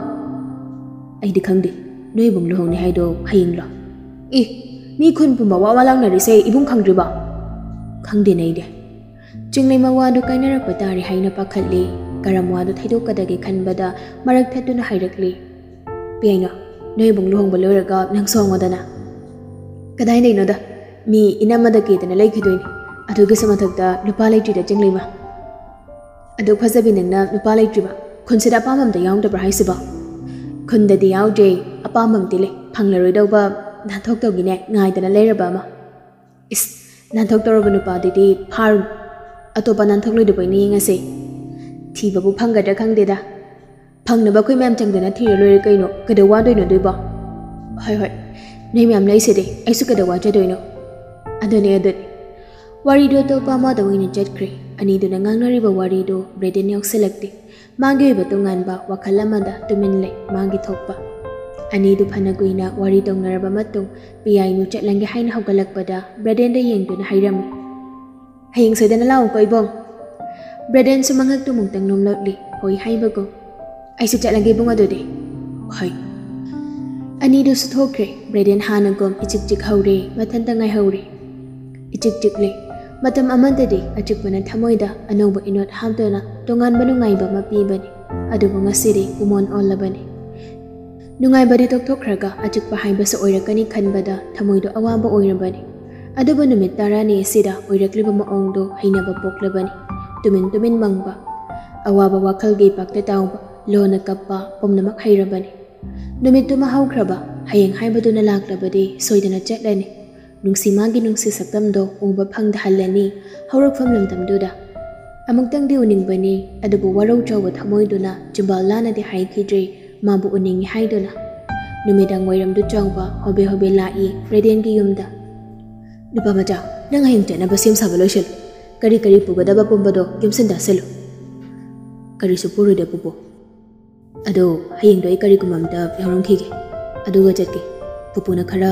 ꯑꯩꯗꯤ ꯈꯪꯗꯦ, ꯅꯣꯏ ꯏꯕꯨꯡ ꯂꯨꯍꯣꯡꯅꯤ ꯍꯥꯏꯗꯣ ꯍꯌꯦꯡꯂꯣ? ꯏ, ꯃꯤ ꯈꯨꯟ ꯄꯨꯝꯕ ꯋꯥ ꯋꯥ ꯂꯥꯎꯅꯔꯤꯁꯦ ꯏꯕꯨꯡ ꯈꯪꯗ꯭ꯔꯤꯕꯣ? ꯈꯪꯗꯦꯅꯦ ꯑꯩꯗꯤ꯫ ꯆꯤꯡꯂꯩꯃ ꯋꯥꯗꯨ ꯀꯥꯏꯅꯔꯛꯄ ꯇꯥꯔꯦ ꯍꯥꯏꯅ ꯄꯥꯈꯠꯂꯤ꯫ ꯀꯔꯝ ꯋꯥꯗꯨ ꯊꯩꯗꯣꯛꯀꯗꯒꯦ ꯈꯟꯕꯗ ꯃꯔꯛ ꯊꯠꯇꯨꯅ ꯍꯥꯏꯔꯛꯂꯤ꯫ ꯄꯤꯌꯥꯏꯅꯣ, ꯅꯣꯏ ꯏꯕꯨꯡ ꯂꯨꯍꯣꯡꯕ ꯂꯣꯏꯔꯒ ꯅꯪ ꯁꯣꯡꯉꯣꯗꯅ꯫ ꯀꯗꯥꯏꯗꯩꯅꯣꯗ, ꯃꯤ ꯏꯅꯝꯃꯗ ꯀꯦꯗꯅ ꯂꯩꯈꯤꯗꯣꯏꯅꯤ꯫ ꯑꯗꯨꯒꯤꯁꯨ ꯃꯊꯛꯇ ꯅꯨꯄꯥ ꯂꯩꯇ꯭ꯔꯤꯗ ꯆꯤꯡꯂꯩꯃ꯫ ꯑꯗꯨ ꯐꯖꯕꯤ ꯅꯪꯅ ꯅꯨꯄꯥ ꯂꯩꯇ꯭ꯔꯤꯕ? ꯈꯨꯟꯁꯤꯗ ꯑꯄꯥꯝꯕ ꯑꯝꯇ ꯌꯥꯎꯗꯕ꯭ꯔꯥ ꯍꯥꯏꯁꯤꯕꯣ? ꯈꯨꯟꯗꯗꯤ ꯌꯥꯎꯗ꯭ꯔꯦ, ꯑꯄꯥꯝꯕ ꯑꯝꯗꯤ ꯂꯩ, ꯐꯪꯂꯔꯣꯏꯗꯧꯕ ꯅꯥꯟꯊꯣꯛꯇꯧꯒꯤꯅꯦ ꯉꯥꯏꯗꯅ ꯂꯩꯔꯕ ꯑꯃ꯫ ꯏꯁ, ꯅꯥꯟꯊꯣꯛꯇꯧꯔꯕ ꯅꯨꯄꯥꯗꯨꯗꯤ ꯐꯥꯔꯨꯅꯨ꯫ ꯑꯇꯣꯞꯄ ꯅꯥꯟꯊꯣꯛꯂꯣꯏꯗꯕ ꯑꯣꯏꯅ ꯌꯦꯡꯉꯁꯦ꯫ ꯊꯤꯕꯕꯨ ꯐꯪꯒꯗ꯭ꯔꯥ ꯈꯪꯗꯦꯗ꯫ ꯐꯪꯅꯕ ꯑꯩꯈꯣꯏ ꯃꯌꯥꯝ ꯆꯪꯗꯅ ꯊꯤꯔ ꯂꯣꯏꯔꯦ ꯀꯩꯅꯣ, ꯀꯩꯗꯧ ꯋꯥꯗꯣꯏꯅꯣ ꯑꯗꯨꯏꯕꯣ? ꯍꯣꯏ ꯍꯣꯏ, ꯅꯣꯏ ꯃꯌꯥꯝ ꯂꯩꯁꯤꯗꯤ, ꯑꯩꯁꯨ ꯀꯩꯗꯧ ꯋꯥꯖꯗꯣꯏꯅꯣ? ꯑꯗꯨꯅꯦ ꯑꯗꯨꯅꯦ꯫ ꯋꯥꯔꯤꯗꯣ ꯑꯇꯣꯞꯄ ꯑꯃꯗ ꯑꯣꯏꯅ ꯆꯠꯈ꯭ꯔꯦ꯫ ꯑꯅꯤꯗꯨꯅ ꯉꯥꯡꯅꯔꯤꯕ ꯋꯥꯔꯤꯗꯣ ꯕ꯭ꯔꯦꯗꯦꯟ ꯌꯥꯎꯁꯤꯜꯂꯛꯇꯦ꯫ ꯃꯥꯒꯤ ꯑꯣꯏꯕ ꯇꯣꯉꯥꯟꯕ ꯋꯥꯈꯜ ꯑꯃꯗ ꯇꯨꯃꯤꯟ ꯂꯩ, ꯃꯥꯒꯤ ꯊꯣꯛꯄ꯫ ꯑꯅꯤꯗꯨ ꯐꯅ ꯀꯨꯏꯅ ꯋꯥꯔꯤ ꯇꯧꯅꯔꯕ ꯃꯇꯨꯡ, ꯄꯤꯌꯥꯏꯅꯨ ꯆꯠꯂꯟꯒꯦ ꯍꯥꯏꯅ ꯍꯧꯒꯠꯂꯛꯄꯗ ꯕ꯭ꯔꯦꯗꯦꯟꯗ ꯌꯦꯡꯗꯨꯅ ꯍꯥꯏꯔꯝꯃꯤ, "ꯍꯌꯦꯡ ꯁꯣꯏꯗꯅ ꯂꯥꯛꯎꯀꯣ ꯏꯕꯨꯡ"꯫ ꯕ꯭ꯔꯦꯗꯦꯟꯁꯨ ꯃꯉꯛꯇꯨ ꯑꯃꯨꯛꯇꯪ ꯅꯣꯝꯂꯛꯂꯤ, ꯍꯣꯏ ꯍꯥꯏꯕꯒꯨꯝ꯫ "ꯑꯩꯁꯨ ꯆꯠꯂꯒꯦ ꯏꯕꯨꯡ ꯑꯗꯨꯗꯤ"꯫ "ꯍꯣꯏ"꯫ ꯑꯅꯤꯗꯨꯁꯨ ꯊꯣꯛꯈ꯭ꯔꯦ꯫ ꯕ꯭ꯔꯦꯗꯦꯟ ꯍꯥꯟꯅꯒꯨꯝ ꯏꯆꯤꯛ ꯆꯤꯛ ꯍꯧꯔꯦ, ꯃꯊꯟꯇ ꯉꯥꯏꯍꯧꯔꯦ꯫ ꯏꯆꯤꯛ ꯆꯤꯛꯂꯤ꯫ ꯃꯇꯝ ꯑꯃꯗꯗꯤ ꯑꯆꯤꯛꯄꯅ ꯊꯃꯣꯏꯗ ꯑꯅꯧꯕ ꯏꯅꯣꯠ ꯍꯥꯞꯇꯨꯅ ꯇꯣꯉꯥꯟꯕ ꯅꯨꯡꯉꯥꯏꯕ ꯑꯃ ꯄꯤꯕꯅꯤ꯫ ꯑꯗꯨꯕꯨ ꯉꯁꯤꯗꯤ ꯄꯨꯃꯣꯟ ꯑꯣꯜꯂꯕꯅꯤ꯫ ꯅꯨꯡꯉꯥꯏꯕꯗꯤ ꯇꯣꯛꯊꯣꯛꯈ꯭ꯔꯒ ꯑꯆꯤꯛꯄ ꯍꯥꯏꯕꯁꯨ ꯑꯣꯏꯔꯛꯀꯅꯤ ꯈꯟꯕꯗ ꯊꯃꯣꯏꯗꯣ ꯑꯋꯥꯕ ꯑꯣꯏꯔꯕꯅꯤ꯫ ꯑꯗꯨꯕꯨ ꯅꯨꯃꯤꯠ ꯇꯔꯥꯅꯤ ꯑꯁꯤꯗ ꯑꯣꯏꯔꯛꯂꯤꯕ ꯃꯑꯣꯡꯗꯣ ꯍꯩꯅꯕ ꯄꯣꯛꯂꯕꯅꯤ꯫ ꯇꯨꯃꯤꯟ ꯇꯨꯃꯤꯟ ꯃꯪꯕ, ꯑꯋꯥꯕ ꯋꯥꯈꯜꯒꯤ ꯄꯥꯛꯇ ꯇꯥꯎꯕ, ꯂꯣꯟꯅ ꯀꯞꯄ ꯄꯨꯝꯅꯃꯛ ꯍꯩꯔꯕꯅꯤ꯫ ꯅꯨꯃꯤꯠꯇꯨꯃ ꯍꯧꯈ꯭ꯔꯕ, ꯍꯌꯦꯡ ꯍꯥꯏꯕꯗꯨꯅ ꯂꯥꯛꯂꯕꯗꯤ ꯁꯣꯏꯗꯅ ꯆꯠꯂꯅꯤ꯫ ꯅꯨꯡꯁꯤ ꯃꯥꯒꯤ ꯅꯨꯡꯁꯤ ꯁꯛꯇꯝꯗꯣ ꯎꯕ ꯐꯪꯗꯍꯜꯂꯅꯤ ꯍꯧꯔꯛꯐꯝ ꯂꯝꯗꯝꯗꯨꯗ꯫ ꯑꯃꯨꯛꯇꯪꯗꯤ ꯎꯅꯤꯡꯕꯅꯤ, ꯑꯗꯨꯕꯨ ꯋꯥꯔꯧ ꯆꯥꯎꯕ ꯊꯃꯣꯏꯗꯨꯅ ꯆꯤꯝꯕꯥꯜ ꯂꯥꯅꯗꯤ ꯍꯥꯏꯈꯤꯗ꯭ꯔꯦ ꯃꯥꯕꯨ ꯎꯅꯤꯡꯉꯤ ꯍꯥꯏꯗꯨꯅ꯫ ꯅꯨꯃꯤꯗꯥꯡ ꯋꯥꯏꯔꯝꯗꯨ ꯆꯥꯎꯕ ꯍꯣꯕꯦ ꯍꯣꯕꯦ ꯂꯥꯛꯏ ꯕ꯭ꯔꯦꯗꯦꯟꯒꯤ ꯌꯨꯝꯗ꯫ "ꯅꯨꯄꯥ ꯃꯆꯥ, ꯅꯪ ꯍꯌꯦꯡ ꯆꯠꯅꯕ ꯁꯦꯝ ꯁꯥꯕ ꯂꯣꯏꯁꯤꯜꯂꯨ꯫ ꯀꯔꯤ ꯀꯔꯤ ꯄꯨꯒꯗꯕ ꯄꯨꯝꯕꯗꯣ ꯌꯨꯝꯁꯤꯟ ꯇꯥꯁꯤꯜꯂꯨ"꯫ "ꯀꯔꯤꯁꯨ ꯄꯨꯔꯣꯏꯗ ꯄꯨꯄꯨ꯫ ꯑꯗꯣ ꯍꯌꯦꯡꯗꯣ ꯑꯩ ꯀꯔꯤꯒꯨꯝꯕ ꯑꯝꯇ ꯌꯥꯎꯔꯝꯈꯤꯒꯦ, ꯑꯗꯨꯒ ꯆꯠꯀꯦ꯫ ꯄꯨꯄꯨꯅ ꯈꯔ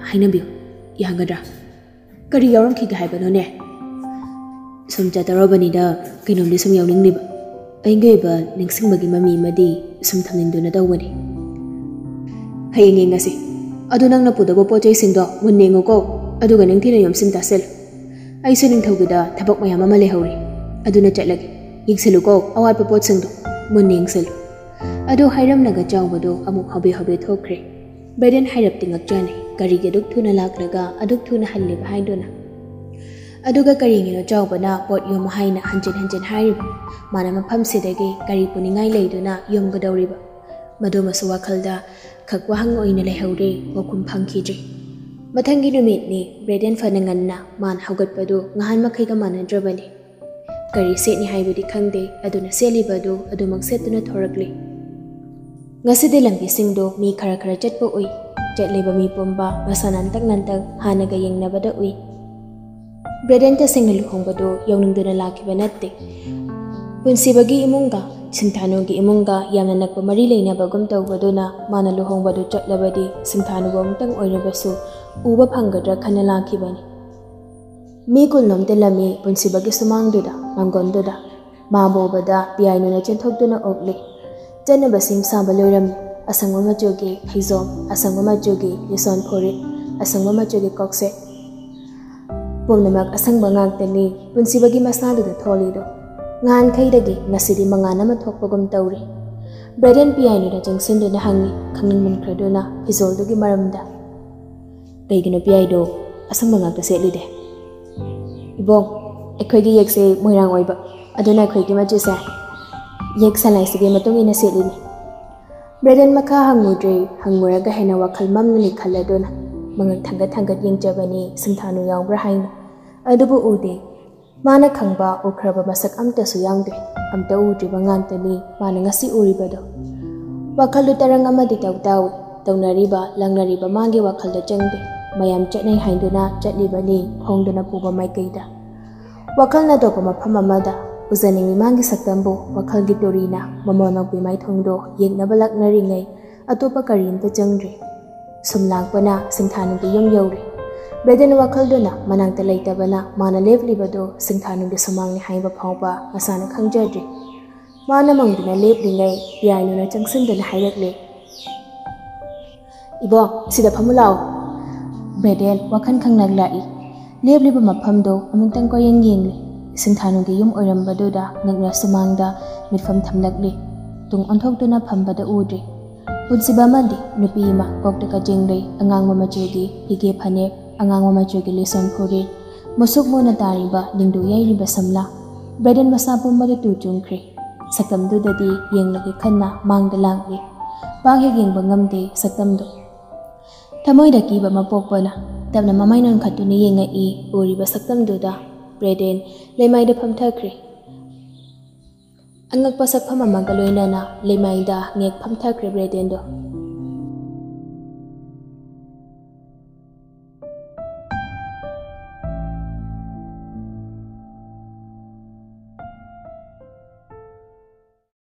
ꯍꯥꯏꯅꯕꯤꯌꯨ, ꯌꯥꯒꯗ꯭ꯔꯥ?" "ꯀꯔꯤ ꯌꯥꯎꯔꯝꯈꯤꯒꯦ ꯍꯥꯏꯕꯅꯣꯅꯦ?" "ꯁꯨꯝ ꯆꯠꯇꯧꯔꯕꯅꯤꯗ ꯀꯩꯅꯣꯝꯗꯤ ꯁꯨꯝ ꯌꯥꯎꯅꯤꯡꯂꯤꯕ"꯫ ꯑꯩꯒꯤ ꯑꯣꯏꯕ ꯅꯤꯡꯁꯤꯡꯕꯒꯤ ꯃꯃꯤ ꯑꯃꯗꯤ ꯁꯨꯝ ꯊꯝꯅꯤꯡꯗꯨꯅ ꯇꯧꯕꯅꯤ꯫ ꯍꯌꯦꯡ ꯌꯦꯡꯉꯁꯤ꯫ ꯑꯗꯨ ꯅꯪꯅ ꯄꯨꯗꯧꯕ ꯄꯣꯠ ꯆꯩꯁꯤꯡꯗꯣ ꯃꯨꯟꯅ ꯌꯦꯡꯉꯨꯀꯣ꯫ ꯑꯗꯨꯒ ꯅꯤꯡꯊꯤꯅ ꯌꯣꯝꯁꯤꯟ ꯇꯥꯁꯤꯜꯂꯨ꯫ ꯑꯩꯁꯨ ꯅꯤꯡꯊꯧꯒꯤꯗ ꯊꯕꯛ ꯃꯌꯥꯝ ꯑꯃ ꯂꯩꯍꯧꯔꯤ꯫ ꯑꯗꯨꯅ ꯆꯠꯂꯒꯦ꯫ ꯌꯦꯡꯁꯤꯜꯂꯨꯀꯣ, ꯑꯋꯥꯠꯄ ꯄꯣꯠꯁꯤꯡꯗꯣ ꯃꯨꯟꯅ ꯌꯦꯡꯁꯤꯜꯂꯨ꯫ ꯑꯗꯨ ꯍꯥꯏꯔꯝꯂꯒ ꯆꯥꯎꯕꯗꯣ ꯑꯃꯨꯛ ꯍꯥꯎꯕꯦ ꯍꯥꯎꯕꯦ ꯊꯣꯛꯈ꯭ꯔꯦ꯫ ꯕ꯭ꯔꯦꯗꯦꯟ ꯍꯥꯏꯔꯞꯇꯤ ꯉꯛꯆꯥꯅꯩ꯫ ꯀꯔꯤꯒꯤ ꯑꯗꯨꯛ ꯊꯨꯅ ꯂꯥꯛꯂꯒ ꯑꯗꯨꯛ ꯊꯨꯅ ꯍꯜꯂꯤꯕ ꯍꯥꯏꯗꯨꯅ꯫ ꯑꯗꯨꯒ ꯀꯔꯤꯒꯤꯅꯣ ꯆꯥꯎꯕꯅ ꯄꯣꯠ ꯌꯣꯝꯃꯨ ꯍꯥꯏꯅ ꯍꯟꯖꯤꯟ ꯍꯟꯖꯤꯟ ꯍꯥꯏꯔꯤꯕ? ꯃꯥꯅ ꯃꯐꯝꯁꯤꯗꯒꯤ ꯀꯔꯤ ꯄꯨꯅꯤꯡꯉꯥꯏ ꯂꯩꯗꯨꯅ ꯌꯣꯝꯒꯗꯧꯔꯤꯕ? ꯃꯗꯨꯃꯁꯨ ꯋꯥꯈꯜꯗ ꯈꯛ ꯋꯥꯍꯪ ꯑꯣꯏꯅ ꯂꯩꯍꯧꯔꯦ, ꯄꯥꯎꯈꯨꯝ ꯐꯪꯈꯤꯗ꯭ꯔꯦ꯫ ꯃꯊꯪꯒꯤ ꯅꯨꯃꯤꯠꯅꯤ꯫ ꯕ꯭ꯔꯦꯗꯦꯟ ꯐꯅ ꯉꯟꯅ ꯃꯥꯅ ꯍꯧꯒꯠꯄꯗꯨ ꯉꯍꯥꯟ ꯃꯈꯩꯒ ꯃꯥꯟꯅꯗ꯭ꯔꯕꯅꯤ꯫ ꯀꯔꯤ ꯁꯦꯠꯅꯤ ꯍꯥꯏꯕꯗꯤ ꯈꯪꯗꯦ, ꯑꯗꯨꯅ ꯁꯦꯠꯂꯤꯕ ꯑꯗꯨ ꯑꯗꯨꯃꯛ ꯁꯦꯠꯇꯨꯅ ꯊꯣꯔꯛꯂꯤ꯫ ꯉꯁꯤꯗꯤ ꯂꯝꯕꯤꯁꯤꯡꯗꯣ ꯃꯤ ꯈꯔ ꯈꯔ ꯆꯠꯄ ꯎꯏ꯫ ꯆꯠꯂꯤꯕ ꯃꯤ ꯄꯨꯝꯕ ꯃꯁꯥ ꯅꯥꯟꯇꯛ ꯅꯥꯟꯇꯛ ꯍꯥꯟꯅꯒ ꯌꯦꯡꯅꯕꯗ ꯎꯏ꯫ ꯕ꯭ꯔꯦꯗꯦꯟ ꯇꯁꯦꯡꯅ ꯂꯨꯍꯣꯡꯕꯗꯨ ꯌꯥꯎꯅꯤꯡꯗꯨꯅ ꯂꯥꯛꯈꯤꯕ ꯅꯠꯇꯦ꯫ ꯄꯨꯟꯁꯤꯕꯒꯤ ꯏꯃꯨꯡꯒ ꯁꯤꯡꯊꯥꯅꯨꯒꯤ ꯏꯃꯨꯡꯒ ꯌꯥꯝꯅ ꯅꯛꯄ ꯃꯔꯤ ꯂꯩꯅꯕꯒꯨꯝ ꯇꯧꯕꯗꯨꯅ ꯃꯥꯅ ꯂꯨꯍꯣꯡꯕꯗꯨ ꯆꯠꯂꯕꯗꯤ ꯁꯤꯡꯊꯥꯅꯨꯕꯨ ꯑꯃꯨꯛꯇꯪ ꯑꯣꯏꯔꯕꯁꯨ ꯎꯕ ꯐꯪꯒꯗ꯭ꯔꯥ ꯈꯟꯅ ꯂꯥꯛꯈꯤꯕꯅꯤ꯫ ꯃꯤ ꯀꯨꯟꯂꯣꯝ ꯇꯤꯜꯂꯝꯃꯤ ꯄꯨꯟꯁꯤꯕꯒꯤ ꯁꯨꯃꯥꯡꯗꯨꯗ, ꯃꯥꯡꯒꯣꯟꯗꯨꯗ꯫ ꯃꯥ ꯕꯣꯕꯗ ꯄꯤꯌꯥꯏꯅꯨꯅ ꯆꯦꯟꯊꯣꯛꯇꯨꯅ ꯑꯣꯛꯂꯤ꯫ ꯆꯠꯅꯕ ꯁꯦꯝ ꯁꯥꯕ ꯂꯣꯏꯔꯝꯃꯤ꯫ ꯑꯁꯪꯕ ꯃꯆꯨꯒꯤ ꯐꯤꯖꯣꯜ, ꯑꯁꯪꯕ ꯃꯆꯨꯒꯤ ꯂꯤꯁꯣꯟ ꯐꯨꯔꯤꯠ, ꯑꯁꯪꯕ ꯃꯆꯨꯒꯤ ꯀꯣꯛꯁꯦꯠ꯫ ꯄꯨꯝꯅꯃꯛ ꯑꯁꯪꯕ ꯉꯥꯛꯇꯅꯤ ꯄꯨꯟꯁꯤꯕꯒꯤ ꯃꯁꯥꯗꯨꯗ ꯊꯣꯜꯂꯤꯗꯣ꯫ ꯉꯍꯥꯟꯈꯩꯗꯒꯤ ꯉꯁꯤꯗꯤ ꯃꯉꯥꯟ ꯑꯃ ꯊꯣꯛꯄꯒꯨꯝ ꯇꯧꯔꯤ꯫ ꯕ꯭ꯔꯦꯗꯦꯟ ꯄꯤꯌꯥꯏꯅꯨꯗ ꯆꯪꯁꯤꯟꯗꯨꯅ ꯍꯪꯉꯤ, ꯈꯪꯅꯤꯡꯃꯟꯈ꯭ꯔꯗꯨꯅ ꯐꯤꯖꯣꯜꯗꯨꯒꯤ ꯃꯔꯝꯗ꯫ "ꯀꯩꯒꯤꯅꯣ ꯄꯤꯌꯥꯏꯗꯣ ꯑꯁꯪꯕ ꯉꯥꯛꯇ ꯁꯦꯠꯂꯤꯗꯦ?" "ꯏꯕꯣꯛ, ꯑꯩꯈꯣꯏꯒꯤ ꯌꯦꯛꯁꯦ ꯃꯣꯏꯔꯥꯡ ꯑꯣꯏꯕ, ꯑꯗꯨꯅ ꯑꯩꯈꯣꯏꯒꯤ ꯃꯆꯨꯁꯦ ꯌꯦꯛ ꯁꯂꯥꯏꯁꯤꯒꯤ ꯃꯇꯨꯡ ꯏꯟꯅ ꯁꯦꯠꯂꯤꯅꯤ꯫" ꯕ꯭ꯔꯦꯗꯦꯟ ꯃꯈꯥ ꯍꯪꯉꯨꯗ꯭ꯔꯦ꯫ ꯍꯪꯉꯨꯔꯒ ꯍꯦꯟꯅ ꯋꯥꯈꯜ ꯃꯝꯅ ꯂꯩꯈꯠꯂꯗꯨꯅ ꯃꯉꯛ ꯊꯥꯡꯒꯠ ꯊꯥꯡꯒꯠ ꯌꯦꯡꯖꯕꯅꯤ, ꯁꯤꯡꯊꯥꯅꯨ ꯌꯥꯎꯕ꯭ꯔꯥ ꯍꯥꯏꯅ꯫ ꯑꯗꯨꯕꯨ ꯎꯗꯦ꯫ ꯃꯥꯅ ꯈꯪꯕ ꯎꯈ꯭ꯔꯕ ꯃꯁꯛ ꯑꯝꯇꯁꯨ ꯌꯥꯎꯗꯦ꯫ ꯑꯝꯇ ꯎꯗ꯭ꯔꯤꯕ ꯉꯥꯛꯇꯅꯤ ꯃꯥꯅ ꯉꯁꯤ ꯎꯔꯤꯕꯗꯣ꯫ ꯋꯥꯈꯜꯗꯨ ꯇꯔꯪ ꯑꯃꯗꯤ ꯇꯧ ꯇꯥꯎꯏ꯫ ꯇꯧꯅꯔꯤꯕ, ꯂꯪꯅꯔꯤꯕ ꯃꯥꯒꯤ ꯋꯥꯈꯜꯗ ꯆꯪꯗꯦ꯫ ꯃꯌꯥꯝ ꯆꯠꯅꯩ ꯍꯥꯏꯗꯨꯅ ꯆꯠꯂꯤꯕꯅꯤ, ꯈꯣꯡꯗꯨꯅ ꯄꯨꯕ ꯃꯥꯏꯀꯩꯗ꯫ ꯋꯥꯈꯜꯅ ꯑꯇꯣꯞꯄ ꯃꯐꯝ ꯑꯃꯗ꯫ ꯎꯖꯅꯤꯡꯏ ꯃꯥꯒꯤ ꯁꯛꯇꯝꯕꯨ꯫ ꯋꯥꯈꯜꯒꯤ ꯇꯨꯔꯤꯅ ꯃꯃꯣꯟ ꯅꯣꯛꯄꯤ ꯃꯥꯏꯊꯣꯡꯗꯣ ꯌꯦꯛꯅꯕ ꯂꯥꯛꯅꯔꯤꯉꯩ ꯑꯇꯣꯞꯄ ꯀꯔꯤꯝꯇ ꯆꯪꯗ꯭ꯔꯤ꯫ ꯁꯨꯝ ꯂꯥꯛꯄꯅ ꯁꯤꯡꯊꯥꯅꯨꯒꯤ ꯌꯨꯝ ꯌꯧꯔꯦ꯫ ꯕ꯭ꯔꯦꯗꯦꯟ ꯋꯥꯈꯜꯗꯨꯅ ꯃꯅꯥꯛꯇ ꯂꯩꯇꯕꯅ ꯃꯥꯅ ꯂꯦꯞꯂꯤꯕꯗꯨ ꯁꯤꯡꯊꯥꯅꯨꯒꯤ ꯁꯨꯃꯥꯡꯅꯤ ꯍꯥꯏꯕ ꯐꯥꯎꯕ ꯃꯁꯥꯅ ꯈꯪꯖꯗ꯭ꯔꯤ꯫ ꯃꯥꯅ ꯃꯪꯗꯨꯅ ꯂꯦꯞꯂꯤꯉꯩ ꯄꯤꯌꯥꯏꯅꯨꯅ ꯆꯪꯁꯤꯟꯗꯨꯅ ꯍꯥꯏꯔꯛꯂꯦ, "ꯏꯕꯣ, ꯁꯤꯗ ꯐꯝꯃꯨ ꯂꯥꯛꯑꯣ꯫" ꯕ꯭ꯔꯦꯗꯦꯟ ꯋꯥꯈꯜ ꯈꯪꯂꯛꯂꯛꯏ꯫ ꯂꯦꯞꯂꯤꯕ ꯃꯐꯝꯗꯣ ꯑꯃꯨꯛꯇꯪ ꯀꯣꯏꯌꯦꯡ ꯌꯦꯡꯂꯤ꯫ ꯁꯤꯟꯊꯥꯅꯨꯒꯤ ꯌꯨꯝ ꯑꯣꯏꯔꯝꯕꯗꯨꯗ ꯉꯛꯅ ꯁꯨꯃꯥꯡꯗ ꯃꯤꯠꯐꯝ ꯊꯝꯂꯛꯂꯤ꯫ ꯇꯨꯡ ꯑꯣꯟꯊꯣꯛꯇꯨꯅ ꯐꯝꯕꯗ ꯎꯗ꯭ꯔꯤ꯫ ꯄꯨꯟꯁꯤꯕ ꯑꯃꯗꯤ ꯅꯨꯄꯤ ꯑꯃ ꯀꯣꯛꯇ ꯀꯖꯦꯡꯂꯩ ꯑꯉꯥꯡꯕ ꯃꯆꯨꯒꯤ ꯐꯤꯒꯦ ꯐꯅꯦꯛ, ꯑꯉꯥꯡꯕ ꯃꯆꯨꯒꯤ ꯂꯤꯁꯣꯟ ꯐꯨꯔꯤꯠ, ꯃꯨꯁꯨꯛ ꯃꯨꯅ ꯇꯥꯔꯤꯕ ꯂꯤꯡꯗꯨ ꯌꯩꯔꯤꯕ ꯁꯝꯂꯥ꯫ ꯕ꯭ꯔꯦꯗꯦꯟ ꯃꯁꯥ ꯄꯨꯝꯕꯗ ꯇꯨ ꯆꯨꯡꯈ꯭ꯔꯦ꯫ ꯁꯛꯇꯝꯗꯨꯗꯗꯤ ꯌꯦꯡꯂꯒꯦ ꯈꯟꯅ ꯃꯥꯡꯗ ꯂꯥꯛꯂꯤ꯫ ꯄꯥꯛ ꯍꯦꯛ ꯌꯦꯡꯕ ꯉꯝꯗꯦ ꯁꯛꯇꯝꯗꯨ꯫ ꯊꯃꯣꯏꯗ ꯀꯤꯕ ꯑꯃ ꯄꯣꯛꯄꯅ ꯇꯞꯅ ꯃꯃꯥꯏ ꯅꯣꯟꯈꯠꯇꯨꯅ ꯌꯦꯡꯉꯛꯏ꯫ ꯎꯔꯤꯕ ꯁꯛꯇꯝꯗꯨꯗ ꯕ꯭ꯔꯦꯗꯦꯟ ꯂꯩꯃꯥꯏꯗ ꯐꯝꯊꯈ꯭ꯔꯦ꯫ ꯑꯉꯛꯄ ꯁꯛꯐꯝ ꯑꯃꯒ ꯂꯣꯏꯅꯅ ꯂꯩꯃꯥꯏꯗ ꯉꯦꯛ ꯐꯝꯊꯈ꯭ꯔꯦ ꯕ꯭ꯔꯦꯗꯦꯟꯗꯣ꯫